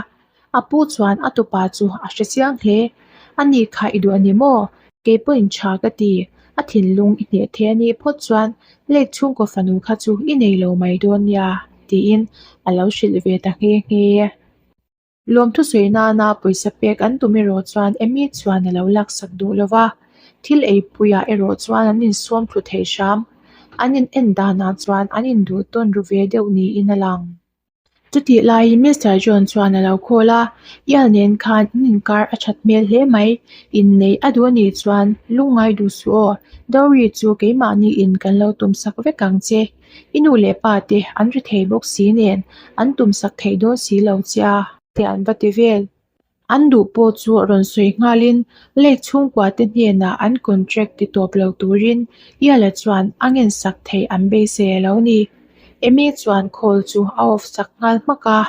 A pu chuan a tupa chu a hre chiang hle. A ni kha i duh a ni maw? Kei pawhin tha ka ti. A thinlung i hneh thei a nih phawt chuan lake chhungkaw fanu kha chu i nei lo mai dawn nia, tiin a lo hrilh ve ta nghe nghe. Lawmthu sawi nana pawisa pek an tum erawh chuan Amy chuan a lo laksak duh lo va, thil eipuiah erawh chuan an insawm thlu thei hram. An in en danah chuan an induh tawn ru ve deuh niin a lang. Chutih laiin Mister John chuan a lo call a, Ial nen khan in inkar a that hmel hle mai, inneih a duh anih chuan lungngai duh suh aw, Dowry chu keimahni in kan lo tum sak vek ang che, i nu leh pa te an ri thei bawk si nen an tum sak thei dawn si lo che a, te an va ti vel. An duh pawh chu rawn sawi nghalin lake chhungkua te hnenah an contract ti tawp lo turin Iala chuan a ngensak theih an beisei a lo ni. Amy chuan call chu a off sak nghal hmak a.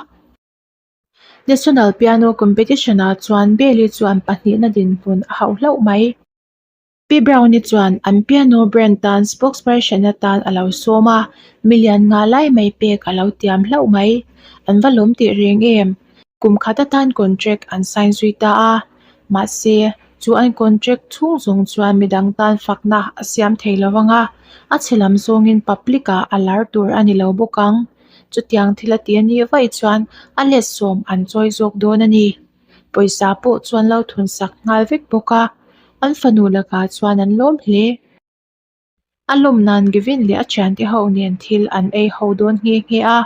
National Piano Competition ah chuan Bailey chuan pahnihna dinhmun a hauh hlauh mai. Pi Brown-i chuan an piano brand tan spokesperson atan a lo sawm a, milian nga lai mai pek a lo tiam hlauh mai. An va lawm tih reng em? Kum khat atan contract an sign zui ta a, mahse, chu an contract chhung zawng chuan midang tan fakna a siam thei lo ang a, a chhe lam zawngin public-ah a lar tur a ni lo bawk ang. Chutiang thil a ti a nih vaih chuan a let sawm an chawi zawk dawn a ni. Pawisa pawh chuan lo thun sak nghal vek bawk a, an fanu lakah chuan an lawm hle. A lawm nan Gavin leh a thiante ho nen thil an ei ho dawn nghe nghe a,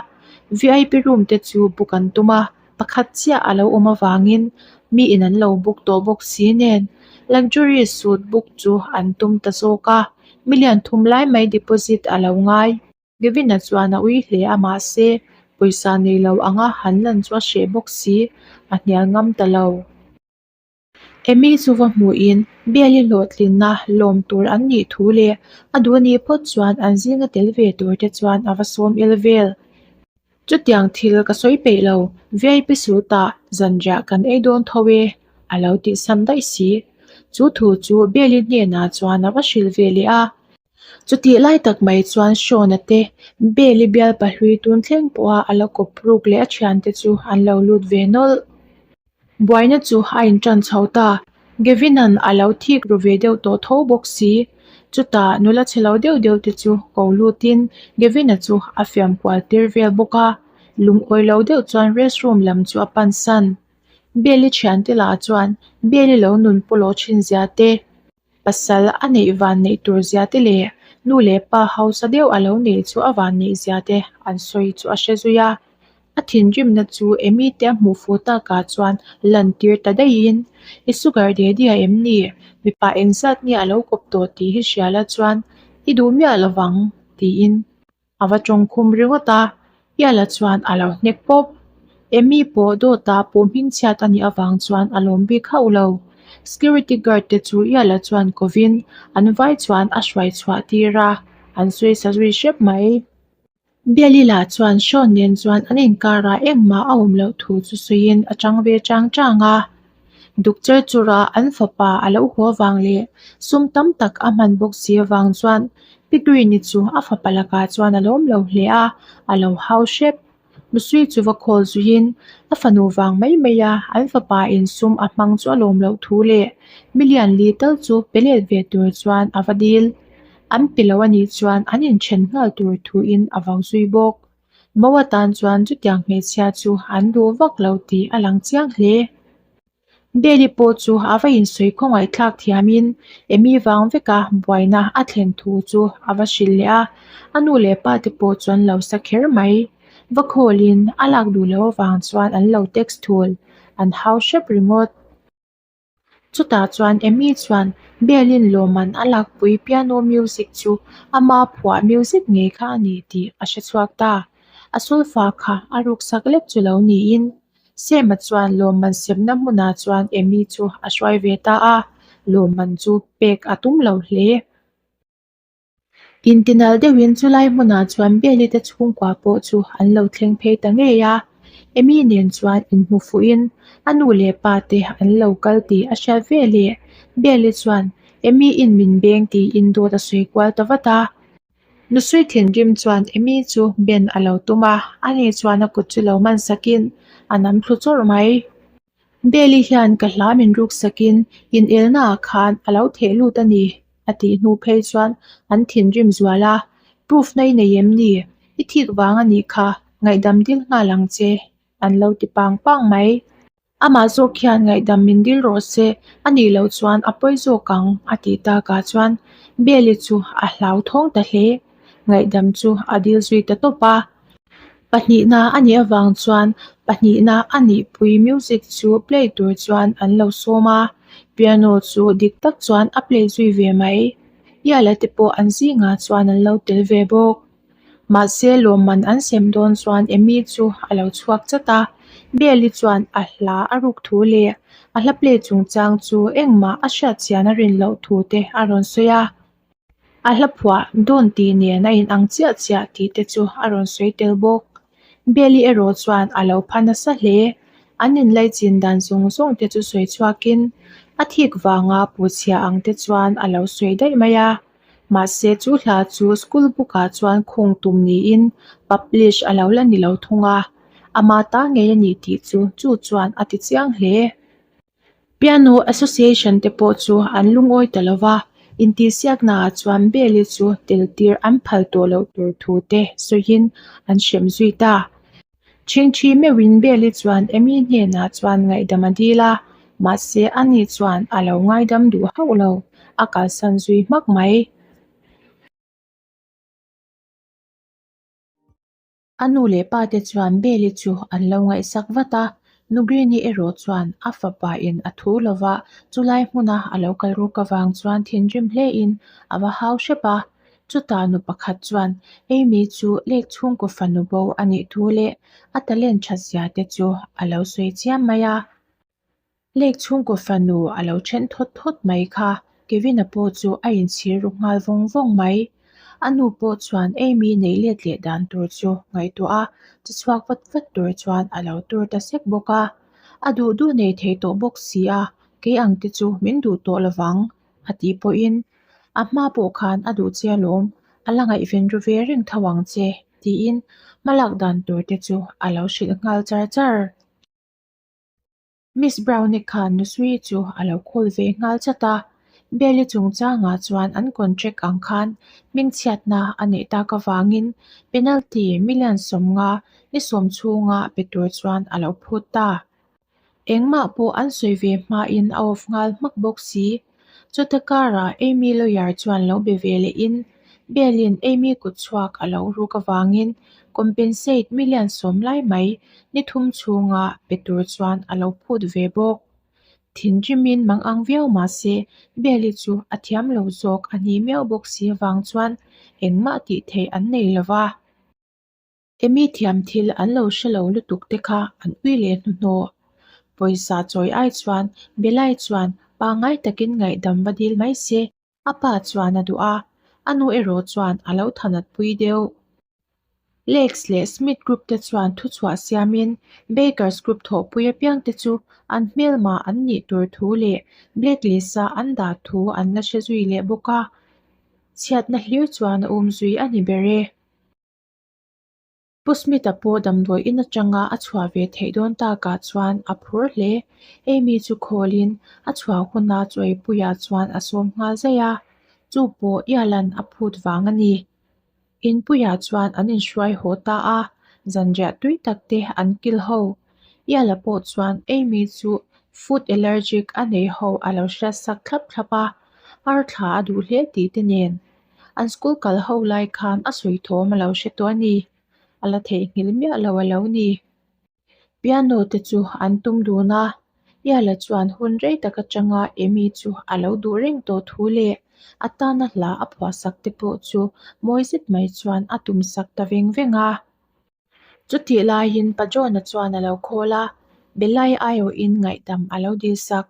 vip room te chu book an tum a, pakhat chiah a lo awm avangin mi in an lo book tawh bawk si nen luxury suite book chu an tum ta zawk a, million thum lai mai deposit a lo ngai. Gavin-a chuan a ui hle a mahse pawisa nei lo anga han lan chu a hreh bawk si, a hnial ngam ta lo. Amy chu va hmuhin Biali hlawhtlinna lawm tur an nih thu leh a duh anih phawt chuan an zinga tel ve tur te chuan a va sawm il vel. Chutiang thil ka sawi peih lo, VIP sutah zanriah kan ei dawn tho e, a lo tih sam daih si. Chu thu chu Biali hnenah chuan a va hrilh ve leh a. Chutih lai tak mai chuan Sean-a te Bell-i bial pahlui tun thleng pawha a la kawp ruk leh a thiante chu an lo lut ve nawlh. Buaina chu a intan chho ta. Gavin-a'n a lo thik ru ve deuh tawh tho bawk si. Chutah nula chhe lo deuh deuh te chu ko lutin Gavin-a chu a fiam kual tir vel bawk a. Lungawi lo deuh chuan restroom lam chu a pansan. Bell-i thiante lah chuan Bell-i lo nun pawlawh thin zia te. Pasal a neih vanneih tur zia te leh nu leh pa hausa deuh a lo neih chu a vanneih zia te an sawi chu a hre zui a. A thinrimna chu Amy te a hmuh fuh takah chuan lan tir ta daihin, I sugar daddy a em ni? Mipa engzat nge a lo kawp tawh tih hi hria la chuan i duh miah lo vang tiin a va tawngkhum ringawt a, Iala chuan a lo hnek pawp. Amy pawh dawta pawh hmingchhiat a nih avang chuan a lawm bik hauh lo. Security guard te chu Iala chuan kovin an vai chuan a hruai chhuah tir a, an sawi sa zui hrep mai. Bialila chuan Sean nen chuan an inkarah engmah a awm loh thu chu sawiin a chang ve chang chang a. Duk cher chura an fapa a lo haw vang leh sum tam tak a hman bawk si avang chuan Pi Green-i chu a fapa lakah chuan a lawm lo hle a, a lo hau hrep. Nusui chu va khawl zuiin a fanu vang mai mai a an fapa in sum a hmang chu a lawm loh thu leh million li tal chu pe let ve tur chuan a va dil. An pe lo a nih chuan an inthen nghal tur thuin a vau zui bawk. Mo atan chuan chutiang hmeichhia chu an duh vak lo tih a lang chiang hle. Beli pawh chu a va insawi khawngaih thlak thiamin Amy vang veka buaina a thlen thu chu a va hrilh leh a, a nu leh pa te pawh chu an lo sa kher mai. Va khawlin a lak duh loh avang chuan an lo text thul, an hau hrep ringawt. Chutah chuan Amy chuan Bellin lawmman a lakpui piano music chu ama phuah music ngei kha a ni tih a hre chhuak ta. A solfa kha a ruksak lek chu lo niin Sema chuan lawmman semna hmunah chuan Amy chu a hruai ve ta a, lawmman chu pek a tum lo hle. Intinal deuhin chulai hmunah chuan Beli te chhungkua pawh chu an lo thleng phei ta ngei a, Amy nen chuan inhmu fuhin a nu leh pa te an lo kal tih a hriat ve leh Beli chuan Amy in min beng tiin dawt a sawi kual ta vat a. Nusui thinrim chuan Amy chu ben a lo tum a, ani chuan a kut chu lo man sakin a nam thlu chawrh mai. Beli hian ka hla min ruk sakin inelnaah khan a lo theh lut a ni a tih hnu phei chuan an thinrim zual a, Proof na i nei em ni? I thik vang a nih kha, ngaihdam dil nghal ang che an lo ti pang pang mai. Amah zawk hian ngaihdam min dil rawh se, a nih loh chuan a pawi zawk ang a tih takah chuan Beli chu a hlauthawng ta hle. Ngaihdam chu a dil zui ta tawp a. Pahnihna a nih avang chuan pahnihna a nihpui music chu play tur chuan an lo sawm a, piano chu dik tak chuan a play zui ve mai. Iala te pawh an zingah chuan an lo tel ve bawk. Mahse lawmman an sem dawn chuan Amy chu a lo chhuak chat a, Beli chuan a hla a ruk thu leh a hla play chungchang chu engmah a hriat chian a rin loh thu te a rawn sawi a. A hla phuah dawn tih nen a inang chiah chiah tih te chu a rawn sawi tel bawk. Beli erawh chuan a lo pha nasa hle. An inlaichin dan zawng zawng te chu sawi chhuakin a thik vanga puhchhia ang te chuan a lo sawi daih mai a. Mahse chu hla chu school book ah chuan khung tum niin publish a lo la ni lo thung a, ama ta ngei a ni tih chu chu chuan a ti chiang hle. Piano Association te pawh chu an lungawi ta lo va, intihsiaknaah chuan Beli chu tel tir an phal tawh loh tur thu te sawiin an hrem zui ta. Chhingchhi meuhin Beli chuan Amy hnenah chuan ngaihdam a dil a, mahse ani chuan a lo ngaidam duh hauh lo, a kalsan zui hmak mai. A nu leh pa te chuan Beli chu an lo ngaihsak vat a, Nugrini erawh chuan a fapa in a thu lova chulai hmuna a lo kal ruk avang chuan thinrim hle in a va hau hrep a. Chutah nu pakhat chuan Amy chu lek chhungkaw fanu bo a nih thu leh a talent that zia te chu a lo sawi chiam mai a. Lek chhungkaw fanu a lo then thawt thawt mai kha Kevin-a pawh chu a inchhir ru nghal vawng vawng mai. A nu pawh chuan Amy neih let leh dan tur chu ngaihtuah a, che chhuak vat vat tur chuan a lo tur ta sek bawk a. A duh duh nei thei tawh bawk si a, kei ang te chu min duh tawh lovang a tih pawhin a hma pawh khan a duh che alawm, a la ngaihven ru ve reng tho ang che tiin hmalak dan tur te chu a lo hrilh nghal char char. Miss Browne khan Nusui chu a lo call ve nghal chat a, Belle-i chungchangah chuan an contract ang khan hmingchhiatna a neih tak avangin penalty million 50 ni sawm chhunga pe tur chuan a lo phut ta. Engmah pawh an sawi ve hmain a off nghal hmak bawk si. Chuta karah Amy lawyer chuan lo be ve lehin Bell-in Amy kutchhuak a lo ruk avangin compensate million sawm lai mai ni thum chhunga pe tur chuan a lo phut ve bawk. Thinrimin mang ang viau mah se Bell-i chu a thiam lo zawk a ni miau bawk si avang chuan engmah tih theih an nei lo va. Amy thiam thil an lo hre lo lutuk te kha an ui leh hnuhnawh. Pawisa chawi ai chuan Bella-i chuan pangngai takin ngaihdam va dil mai se, a pa chuan a duh a, a nu erawh chuan a lo thanat pui deuh. Lakes leh Smith Group te chuan thuchhuah siamin Bakers Group thawhpui apiang te chu an hmelma an nih tur thu leh blacklist-a an dah thu an la hre zui leh bawk a, chhiatna hlir chuan a um zui a ni ber e. Pu Smith-a pawh damdawi in atanga a chhuah ve theih dawn takah chuan a phur hle. Amy chu khawlin a chhuah huna chawipuiah chuan a sawm nghal zaih a, chu pawh Ialan a phut vang a ni. Inpuiah chuan an inhruai haw ta a, zanriah tui tak te an kil ho. Iala pawh chuan Amy chu food allergic a nei ho a lo hriat sak thlap thlap a, arthla a duh hle tih te nen. An school kal ho lai khan a sawi thawm a lo hre tawh a ni. A la theihnghilh miah lo a lo ni. Piano te chu an tum dun a, Iala chuan hun rei tak atanga Amy chu a lo duh reng tawh thu leh a tana hla a phuahsak te pawh chu mawi zet mai chuan a tum sak ta veng veng a. Chutih laiin Pa John-a chuan a lo khawl a, Bellai aiawhin ngaihdam a lo dil sak.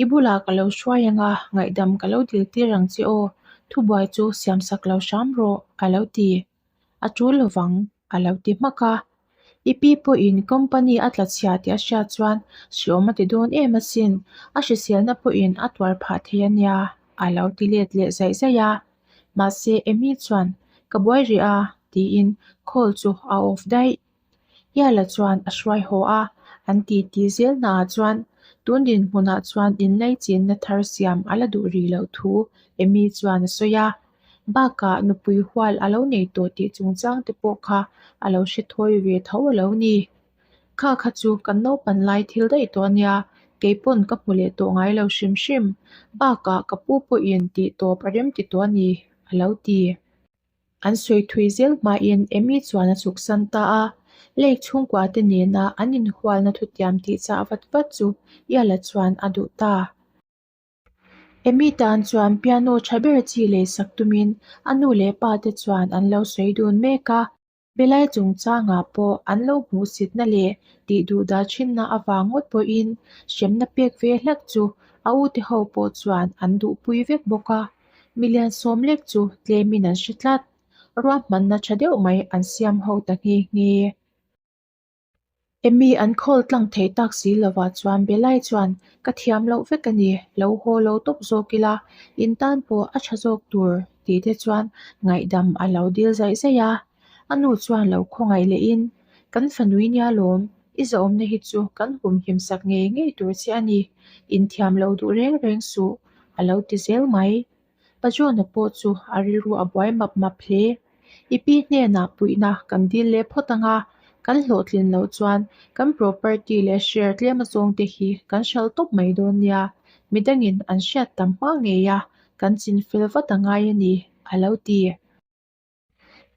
I bulah ka lo hruai ang a, ngaihdam ka lo dil tir ang che aw, thubuai chu siam sak lo hram rawh, a lo ti. A tul lovang, a lo ti hmak a. I pi pawhin company a tla chhia tih a hriat chuan hriawm a ti dawn em asin, a hriselna pawhin a tuar phah thei a nia, a lo ti let leh zaih zaih a. Mahse, Amy chuan, Ka buai rih a, tiin call chu a off daih. Hiala chuan a hruai haw a, an ti ti zel hnaah chuan tun dinhmunah chuan inlaichinna thar siam a la duh rih loh thu Amy chuan a sawi a. Bakah nupui hual a lo nei tawh tih chungchang te pawh kha a lo hre thawi ve tho a lo ni. Kha kha chu kan naupan lai thil daih tawh a nia, kei pawn ka hmu leh tawh ngai lo hrim hrim. Bakah ka pu pawhin tih tawp a rem ti tawh a ni, a lo ti. An sawi thui zel hmain Amy chuan a chhuksan ta a, lake chhungkua te nena an inhualna thutiam tih chah vat vat chu Iala chuan a duh ta. Amy tan chuan piano tha ber chi leisak tumin a nu leh pa te chuan an lo sawi dun mek a. Belai chungchangah pawh an lo hmuhsitna leh tih duhdah thinna avang ngawt pawhin hremna pek ve hlak chu a ute ho pawh chuan an duhpui vek bawk a. Milian sawm lek chu tlemin an hre tlat. Ruahmanna tha deuh mai an siam ho ta nghe nghe. Amy an khawl tlang thei tak si lovah chuan Belai chuan ka thiam loh vek a ni, lo haw lo tawp zawk ila, in tan pawh a tha zawk tur tih te chuan ngaihdam a lo dil zaih zaih a. A nu chuan lo khawngaih lehin, Kan fanui nia lawm, i zahawmna hi chu kan humhim sak ngei ngei tur che a ni, inthiam lo duh reng reng suh, a lo ti zel mai. Pa John-a pawh chu a rilru a buai map map hle. I pi hnenah puihna kan dil leh phawt ang a, kan hlawhtlin loh chuan kan property leh share tlem azawng te hi kan hralh tawp mai dawn nia, midangin an hriat tam hma ngei a, kan chin fel vat a ngai a ni, a lo ti.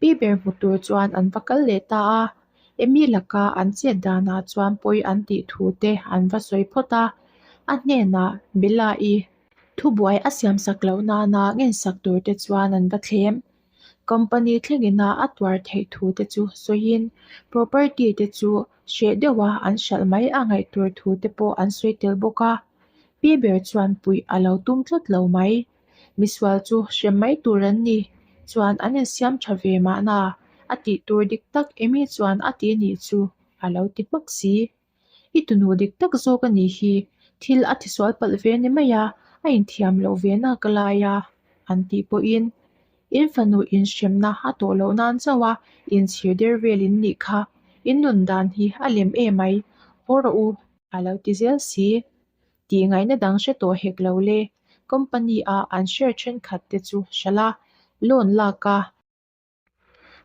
Pi ber hmu tur chuan an va kal leh ta a, Amy laka an chet danah chuan pawi an tih thu te an va sawi phawt a, a hnenah Bella-i thubuai a siamsak loh nana ngensak tur te chuan an va thlem. Company thlengina a tuar theih thu te chu sawiin property te chu hreh deuha an hralh mai a ngaih tur thu te pawh an sawi tel bawk a, Pi ber chuan puih a lo tum tlat lo mai. Misual chu hrem mai tur an ni. Chuan an insiam tha ve mahna, a tih tur dik tak Amy chuan a ti nih chu a lo ti hmak si. I tunu dik tak zawk a nih hi, thil a tisual palh ve ni mai a, a inthiam loh ve nak a lai a, an tih pawhin in fanu inhremna a tawh loh nan chauh a inchhir der vel in nih kha, in nun dan hi a lem emai, haw rawh u, a lo ti zel si. Tih ngaihna dang hre tawh hek lo le. Company a an share thenkhat te chu hralh a, loan lak a.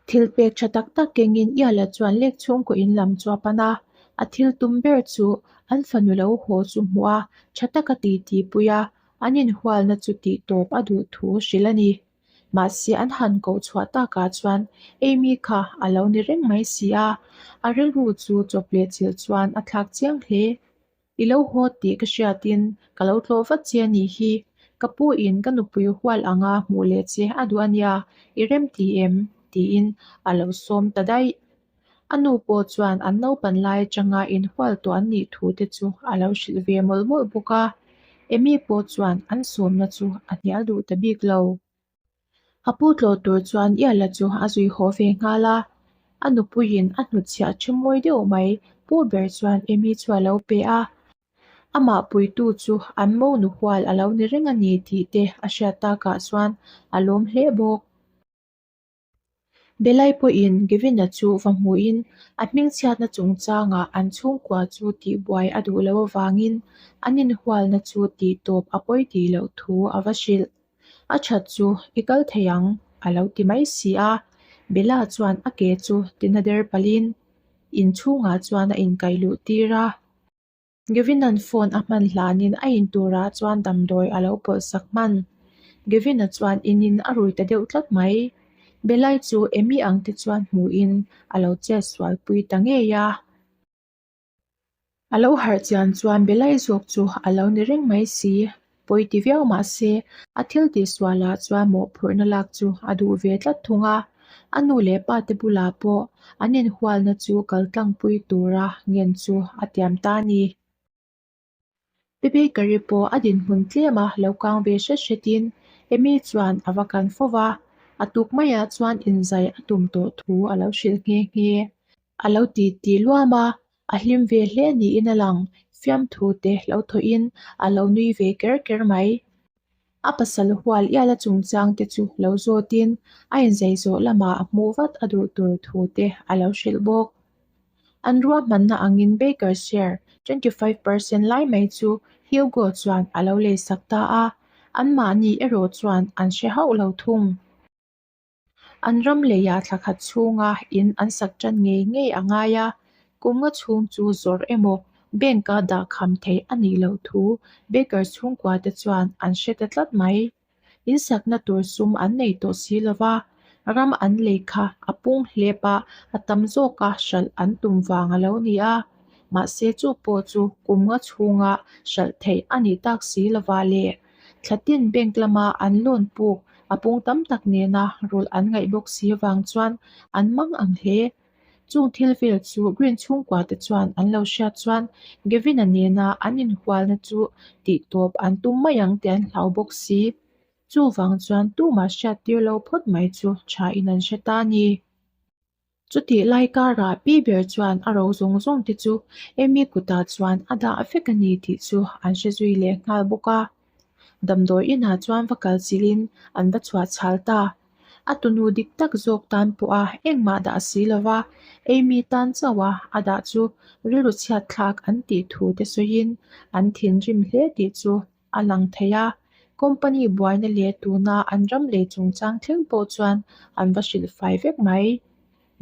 Thil pek tha tak tak kengin Iala chuan lek chhungkaw in lam chu a pan a, a thil tum ber chu an fanu lo haw chu hmuh a, tha taka ti ti pui a, an inhualna chu tihtawp a duh thu hrilh a ni. Mahse an han koh chhuah takah chuan Amy kha a lo ni reng mai si a, a rilru chu chawp leh chilh chuan a thlak chiang hle. I lo haw tih ka hriatin ka lo tlawh vat che a nih hi. Ka pu in ka nupui hual anga hmuh leh che a duh a nia, i rem ti em? tiin a lo sawm ta daih. A nu pawh chuan an naupan lai atanga inhual tawh an nih thu te chu a lo hrilh ve mawlh mawlh bawk a. Amy pawh chuan an sawmna chu a hnial duh ta bik lo. A pu tlawh tur chuan Iala chu a zui haw ve nghal a, a nupuiin a hnutchhiah ṭhi mawi deuh mai pu ber chuan Amy chu a lo pe a. Amah puitu chu an mo nu hual a lo ni reng a ni tih te a hriat takah chuan a lawm hle bawk. Belai pawhin Gavin-a chu va hmuhin a hmingchhiatna chungchangah an chhungkua chu tihbuai a duh loh avangin an inhualna chu tihtawp a pawi tih loh thu a va hrilh. A that chu i kal thei ang a lo ti mai si a, Bella chuan a ke chu tina der palhin inchhungah chuan a inkaih luh tir a. Gavin-a'n phone a hman hlanin a in turah chuan damdawi a lo pawlh sak hman. Gavin-a chuan inin a rui ta deuh tlat mai. Belai chu Amy ang te chuan hmuhin a lo chet sual pui ta ngei a. A lo harh chian chuan Belai zawk chu a lo ni reng mai si. Pawi ti viau mah se, a thil tihsualah chuan mawhphurhna lak chu a duh ve tlat thung a. A nu leh pa te bulah pawh an inhualna chu kaltlangpui tura ngen chu a tiam ta a ni. Pi Bakery pawh a dinhmun tlema lo kang ve hret hretin Amy chuan a va kan fo va, a tuk maiah chuan inzai a tum tawh thu a lo hrilh nghe nghe. A lo ti ti luam a, a hlim ve hle niin a lang, fiamthu te lo thawhin a lo nui ve ker ker mai. A pasal hual iala chungchang te chu lo zawtin a inzei zawh lamah a hmuh vat a duh tur thu te a lo hrilh bawk. An ruahmanna angin Baker share 25% lai mai chu Hugo chuan a lo leisak ta a, anmahni erawh chuan an hre hauh lo thung. An ram leiah thla khat chhunga in an sak tan ngei ngei a ngai a, kum nga chhung chu zawrh emaw bank-a dah kham theih a nih loh thu Baker chhungkua te chuan an hre ta tlat mai. In sakna tur sum an nei tawh si lo va, ram an lei kha a pung hlep a, a tam zawka hralh an tum vang a lo ni a, mahse chu pawh chu kum nga chhunga hralh theih a nih tak si lova le. Thlatin bank lama an loan puk a pung tam tak nena rulh an ngaih bawk si vang chuan an mang ang hle. Chung thil vel chu Green chhungkua te chuan an lo hriat chuan Gavin-a nena an inhualna chu tihtawp an tum mai ang tih an hlau bawk si. Chuvang chuan tumah hriat tir lo phawt mai chu tha in an hre ta a ni. Chutih lai karah pi ber chuan a ro zawng zawng te chu Amy kutah chuan a dah vek a ni tih chu an hre zui leh nghal bawk a. Damdawi inah chuan va kal chilhin an va chhuah chhal ta. A tunu dik tak zawk tan pawha engmah dah si lova Amy tan chauha a dah chu rilru chhiat thlak an tih thu te sawiin an thinrim hle tih chu a lang thei a, company buaina leh tuna an ram lei chungchang thleng pawh chuan an va hrilh fai vek mai.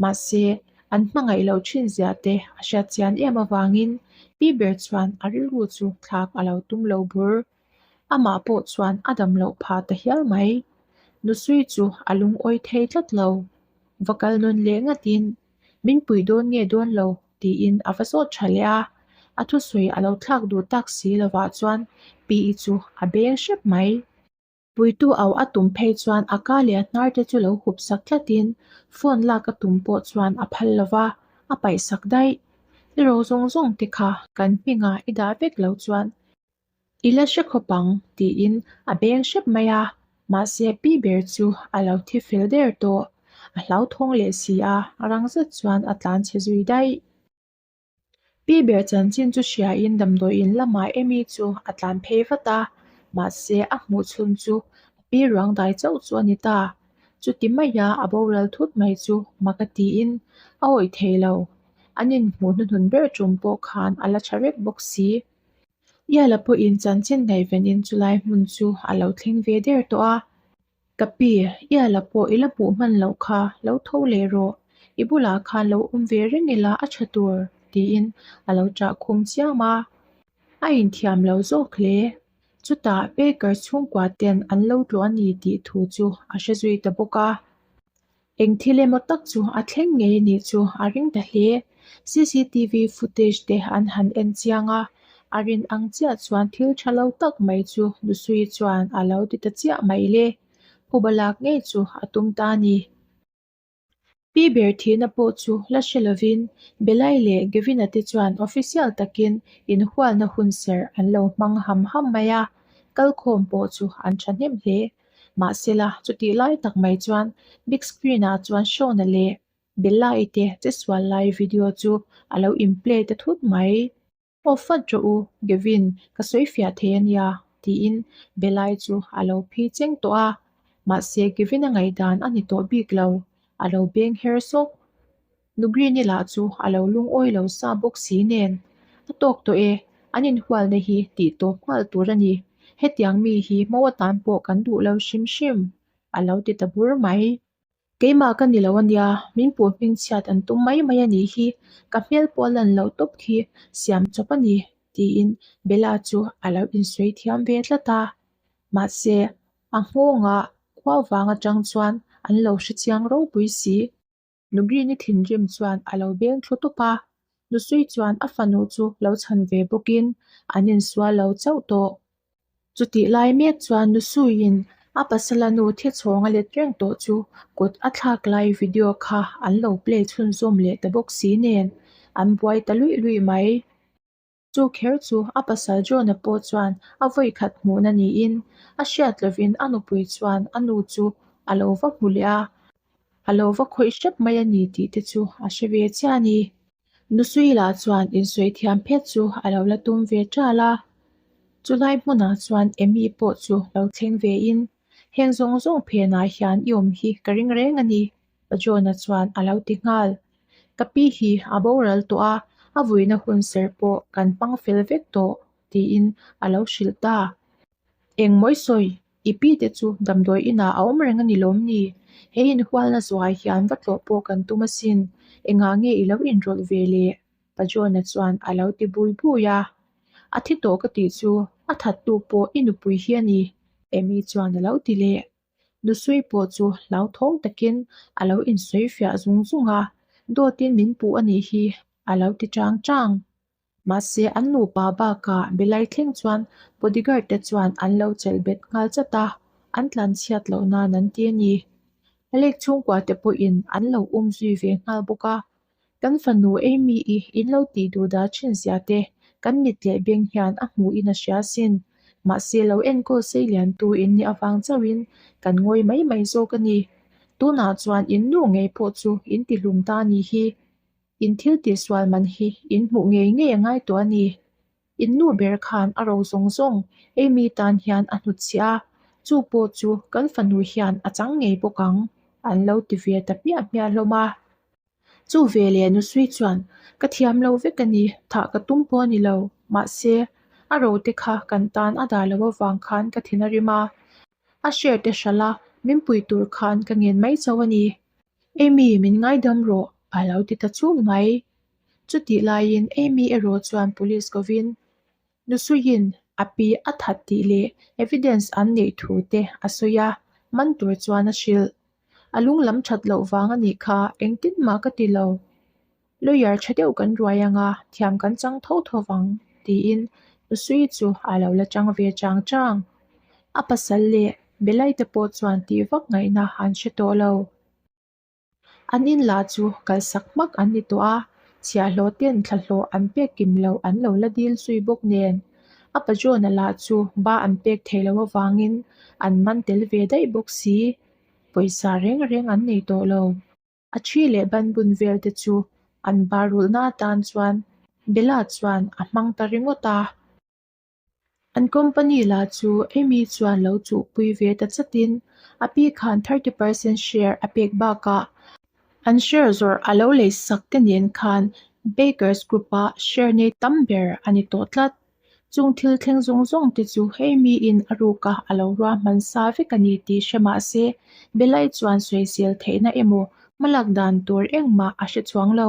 Mahse, an hmangaih loh thin zia te a hriat chian em avangin pi ber chuan a rilru chu thlak a lo tum lo bur. Amah pawh chuan a dam loh phah ta hial mai. Nusui chu a lungawi thei tlat lo. Va kal nawn leh ngatin Min pui dawn nge dawn lo tiin a va zawt tha leh a, a thusawi a lo thlak duh tak si lovah chuan Pi-i chu a beng hrep mai. Puitu au a tum phei chuan a ka leh a hnar te chu lo hup sak tlatin phone lak a tum pawh chuan a phal lo va, a paih sak daih. I ro zawng zawng te kha kan hmingah i dah vek lo chuan I la hre khawp ang tiin a beng hrep mai a, mahse pi ber chu a lo thi fel der tawh. A hlauthawng leh si a, rang zet chuan a tlan chhe zui daih. Pi ber chanchin chu hriain damdawiin lamah Amy chu a tlan phei vat a, mahse a hmuh chhun chu a pi ruang dai chauh chu a ni ta. Chuti maia a boral thut mai chu mak a tiin a awih thei lo. An inhmuh hnuhnun ber tum pawh khan a la tha vek bawk si. Iala pawhin chanchin ngaihvenin chulai hmun chu a lo thleng ve der tawh a. Ka pi, Iala pawh i la hmuh hman loh kha, lo tho leh rawh. I bulah khan lo awm ve reng ila a tha tur, tiin a lo chah khum chiam a. A inthiam lo zawk hle. Chutah Baker chhungkua ten an lo tlawh a ni tih thu chu a hre zui ta bawk a. Eng thil emaw tak chu a thleng ngei a nih chu a ring ta hle. Cctv footage te an han en chiang a, a rin ang chiah chuan thil tha lo tak mai chu Nusui chuan a lo ti ta chiah mai le. Phuba lak ngei chu a tum ta a ni. Pi ber thihna pawh chu la hre lovin Belai leh Gavin-a te chuan official takin inhualna hunserh an lo hmang ham ham mai a, kalkhawm pawh chu an thahnem hle. Mahsela, chutih lai tak mai chuan big screen-ah chuan Shona leh Bella-i te chesual lai video chu a lo in-play ta thut mai. Aw fat rawh u, Gavin, ka sawi fiah thei a nia, tiin Bella-i chu a lo phi cheng tawh a. Mahse, Gavin-a ngaihdan a ni tawh bik lo, a lo beng her sawk. Nu Green-i lah chu a lo lungawi lo sa bawk si nen. A tawk tawh e, an inhualna hi tih tawp nghal tur a ni. Hetiang mi hi hmo atan pawh kan duh lo hrim hrim, a lo ti ta bur mai. Keimah ka ni lo a nia, min puh hming chhiat an tum mai mai a nih hi, ka hmel pawh a lan loh tawp khi siam chawp a ni, tiin Bella chu a lo insawi thiam ve tlat a. Mahse, a nghawngah khua vang atang chuan an lo hrechiang ropui si. Nugrini thinrim chuan a lo beng thlu tawp a, Nusui chuan a fanu chu lo chhan ve bawkin an insual lo chauh tawh. Chutih lai mek chuan Nusuiin a pasala nu thichhawng a let reng tawh chu kut a thlak lai video kha an lo play chhunzawm leh ta bawk si nen an buai ta luih luih mai. Chu kher chu a pasal John-a pawh chuan a vawi khat hmuhna niin a hriat lovin a nupui chuan a nu chu a lo va hmu leh a, a lo va khawih hrep mai a ni tih te chu a hre ve chiah a ni. Nusui lah chuan insawi thiam phet chu a lo la tum ve ṭal a, chulai hmunah chuan Amy pawh chu lo thleng vein, Heng zawng zawng phenah hian i awm hi ka ring reng a ni, Pa John-a chuan a lo ti nghal. Ka pi hi a boral tawh a, a vuina hun serh pawh kan hmang fel vek tawh, tiin a lo hrilh ta. Eng mawi sawi, i pi te chu damdawi inah a awm reng a ni lawm ni? He inhualna zuai hian va tlawh pawh kan tum asin, engah nge i lo inrawlh ve le? Pa John-a chuan a lo ti bui bui a. A thi tawh ka tih chu a thattu pawh i nupui hi a ni, Amy chuan a lo ti leh. Nusui pawh chu hlauthawng takin a lo insawi fiah zung zung a, dawtin min puh a nih hi a lo ti chang chang. Mahse an nupa bakah Belai thleng chuan bodyguard te chuan an lo chelh bet nghal chat a, an tlanchhiat loh nan an ti a ni. Lake chhungkua te pawhin an lo um zui ve nghal bawk a, Kan fanu Amy-i in lo tih duh dah thin zia te kan mit leh beng hian a hmuhin a hria asin. Mahse lo enkawl sei liantu in nih avang chauhin kan ngawi mai mai zawk a ni. Tunah chuan in nu ngei pawh chu in ti hlum ta a nih hi. In thil tihsual man hi in hmuh ngei ngei a ngai tawh a ni. In nu ber khan a ro zawng zawng Amy tan hian a hnutchhiah a, chu pawh chu kan fanu hian a chang ngei bawk ang, an lo ti ve ta hmiah hmiah hlawm a. Chu ve leh Nusui chuan, Ka thiam lo vek a ni, thah ka tum pawh a ni lo. Mahse, a ro te kha kan tan a dah lo avang khan ka thin a rim a. A share te hralh a, min pui tur khan ka ngen mai chauh a ni. Amy, min ngaidam rawh, a lo ti ta chul mai. Chutih laiin Amy erawh chuan police kovin Nusuiin a pi a that tih leh evidence an neih thu te a sawi a, man tur chuan a hrilh. A lung lam that loh vang a nih kha engtin mah ka ti lo. Lawyer tha deuh kan ruai anga thiam kan chang tho tho vang tiin Nusui chu a lo la chang ve chang chang. A pasal leh Belai te pawh chuan tih vak ngaihna an hre tawh lo. An in lah chu kalsak hmak an ni tawh a, chhiahhlawh ten thlahlawh an pek kim loh an lo la dil zui bawk nen. A pa John-a lah chu ba an pek theih loh avangin an man tel ve daih bawk si. Pawisa reng reng an nei tawh lo. A thi leh ban bun vel te chu an ba rulhna atan chuan Bella chuan a hmang ta ringawt a. An company lah chu Amy chuan lo chuhpui ve ta chatin a pi khan 30% share a pek bakah an share zawrh a lo lei sak te nen khan Bakers Group a share nei tam ber a ni tawh tlat. Chung thil thleng zawng zawng te chu Amy in a ruka a lo ruahman sa vek a ni tih hre mah se Belai chuan sawisel theihna emaw hmalak dan tur engmah a hre chuang lo.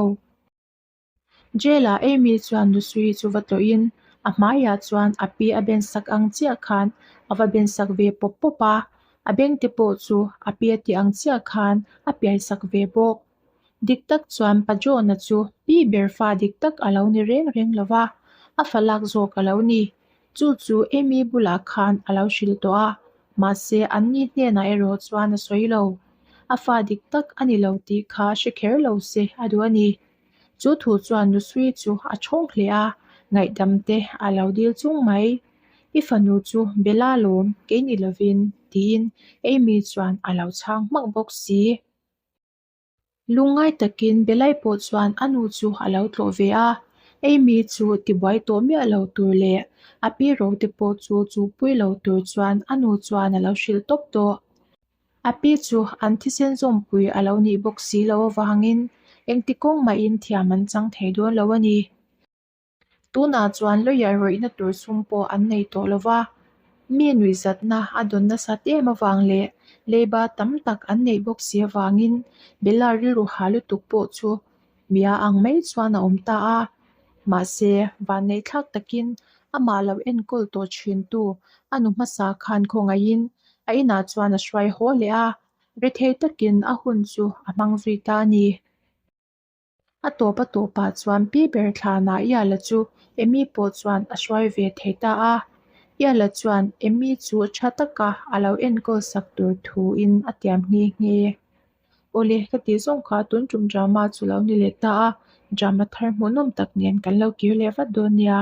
Jail-ah Amy chuan Nusui chu va tlawhin A hmaiah chuan a pi a ben sak ang chiah khan a va ben sak ve pawp pawp a, a beng te pawh chu a pi a tih ang chiah khan a piai sak ve bawk. Dik tak chuan Pa John-a chu pi ber fa dik tak a lo ni reng reng lo va, a fa lak zawk a lo ni. Chu chu Amy bulah khan a lo hrilh tawh a, mahse anni hnenah erawh chuan a sawi lo. A fa dik tak a ni lo tih kha hre kher lo se a duh a ni. Chu thu chuan Nusui chu a thawng hle a, ngaihdam te a lo dil chung mai. I fanu chu Bella lawm, kei ni lovin, tiin Amy chuan a lo chhang hmak bawk si. Lungngai takin Belai pawh chuan a nu chu a lo tlawh ve a, Amy chu tibuai tawh miah lo tur leh a pi ro te pawh chu chuhpui lo tur chuan a nu chuan a lo hrilh tawp tawh. A pi chu an thisen zawmpui a lo nih bawk si loh avangin engti kawng mahin thiam an chang thei dawn lo a ni. Tunah chuan lawyer rawihna tur sum pawh an nei tawh lo va, mi nuihzatna a dawn nasat em avang leh leiba tam tak an neih bawk si avangin Bella rilru ha lutuk pawh chu mia ang mai chuan a awm ta a. Mahse, vanneihthlak takin amah lo enkawl tawh thintu a nu hmasa khan khawngaihin a inah chuan a hruai haw leh a, rethei takin a hun chu a hmang zui ta a ni. A tawp a tawpah chuan pi ber thlanah Iala chu Amy pawh chuan a hruai ve thei ta a. Iala chuan Amy chu tha taka a lo enkawl sak tur thuin a tiam nghe nghe. Awle, ka tih zawng kha tun tum drama chu lo ni leh ta a, drama thar hmuhnawm tak nen kan lo kir leh vat dawn nia.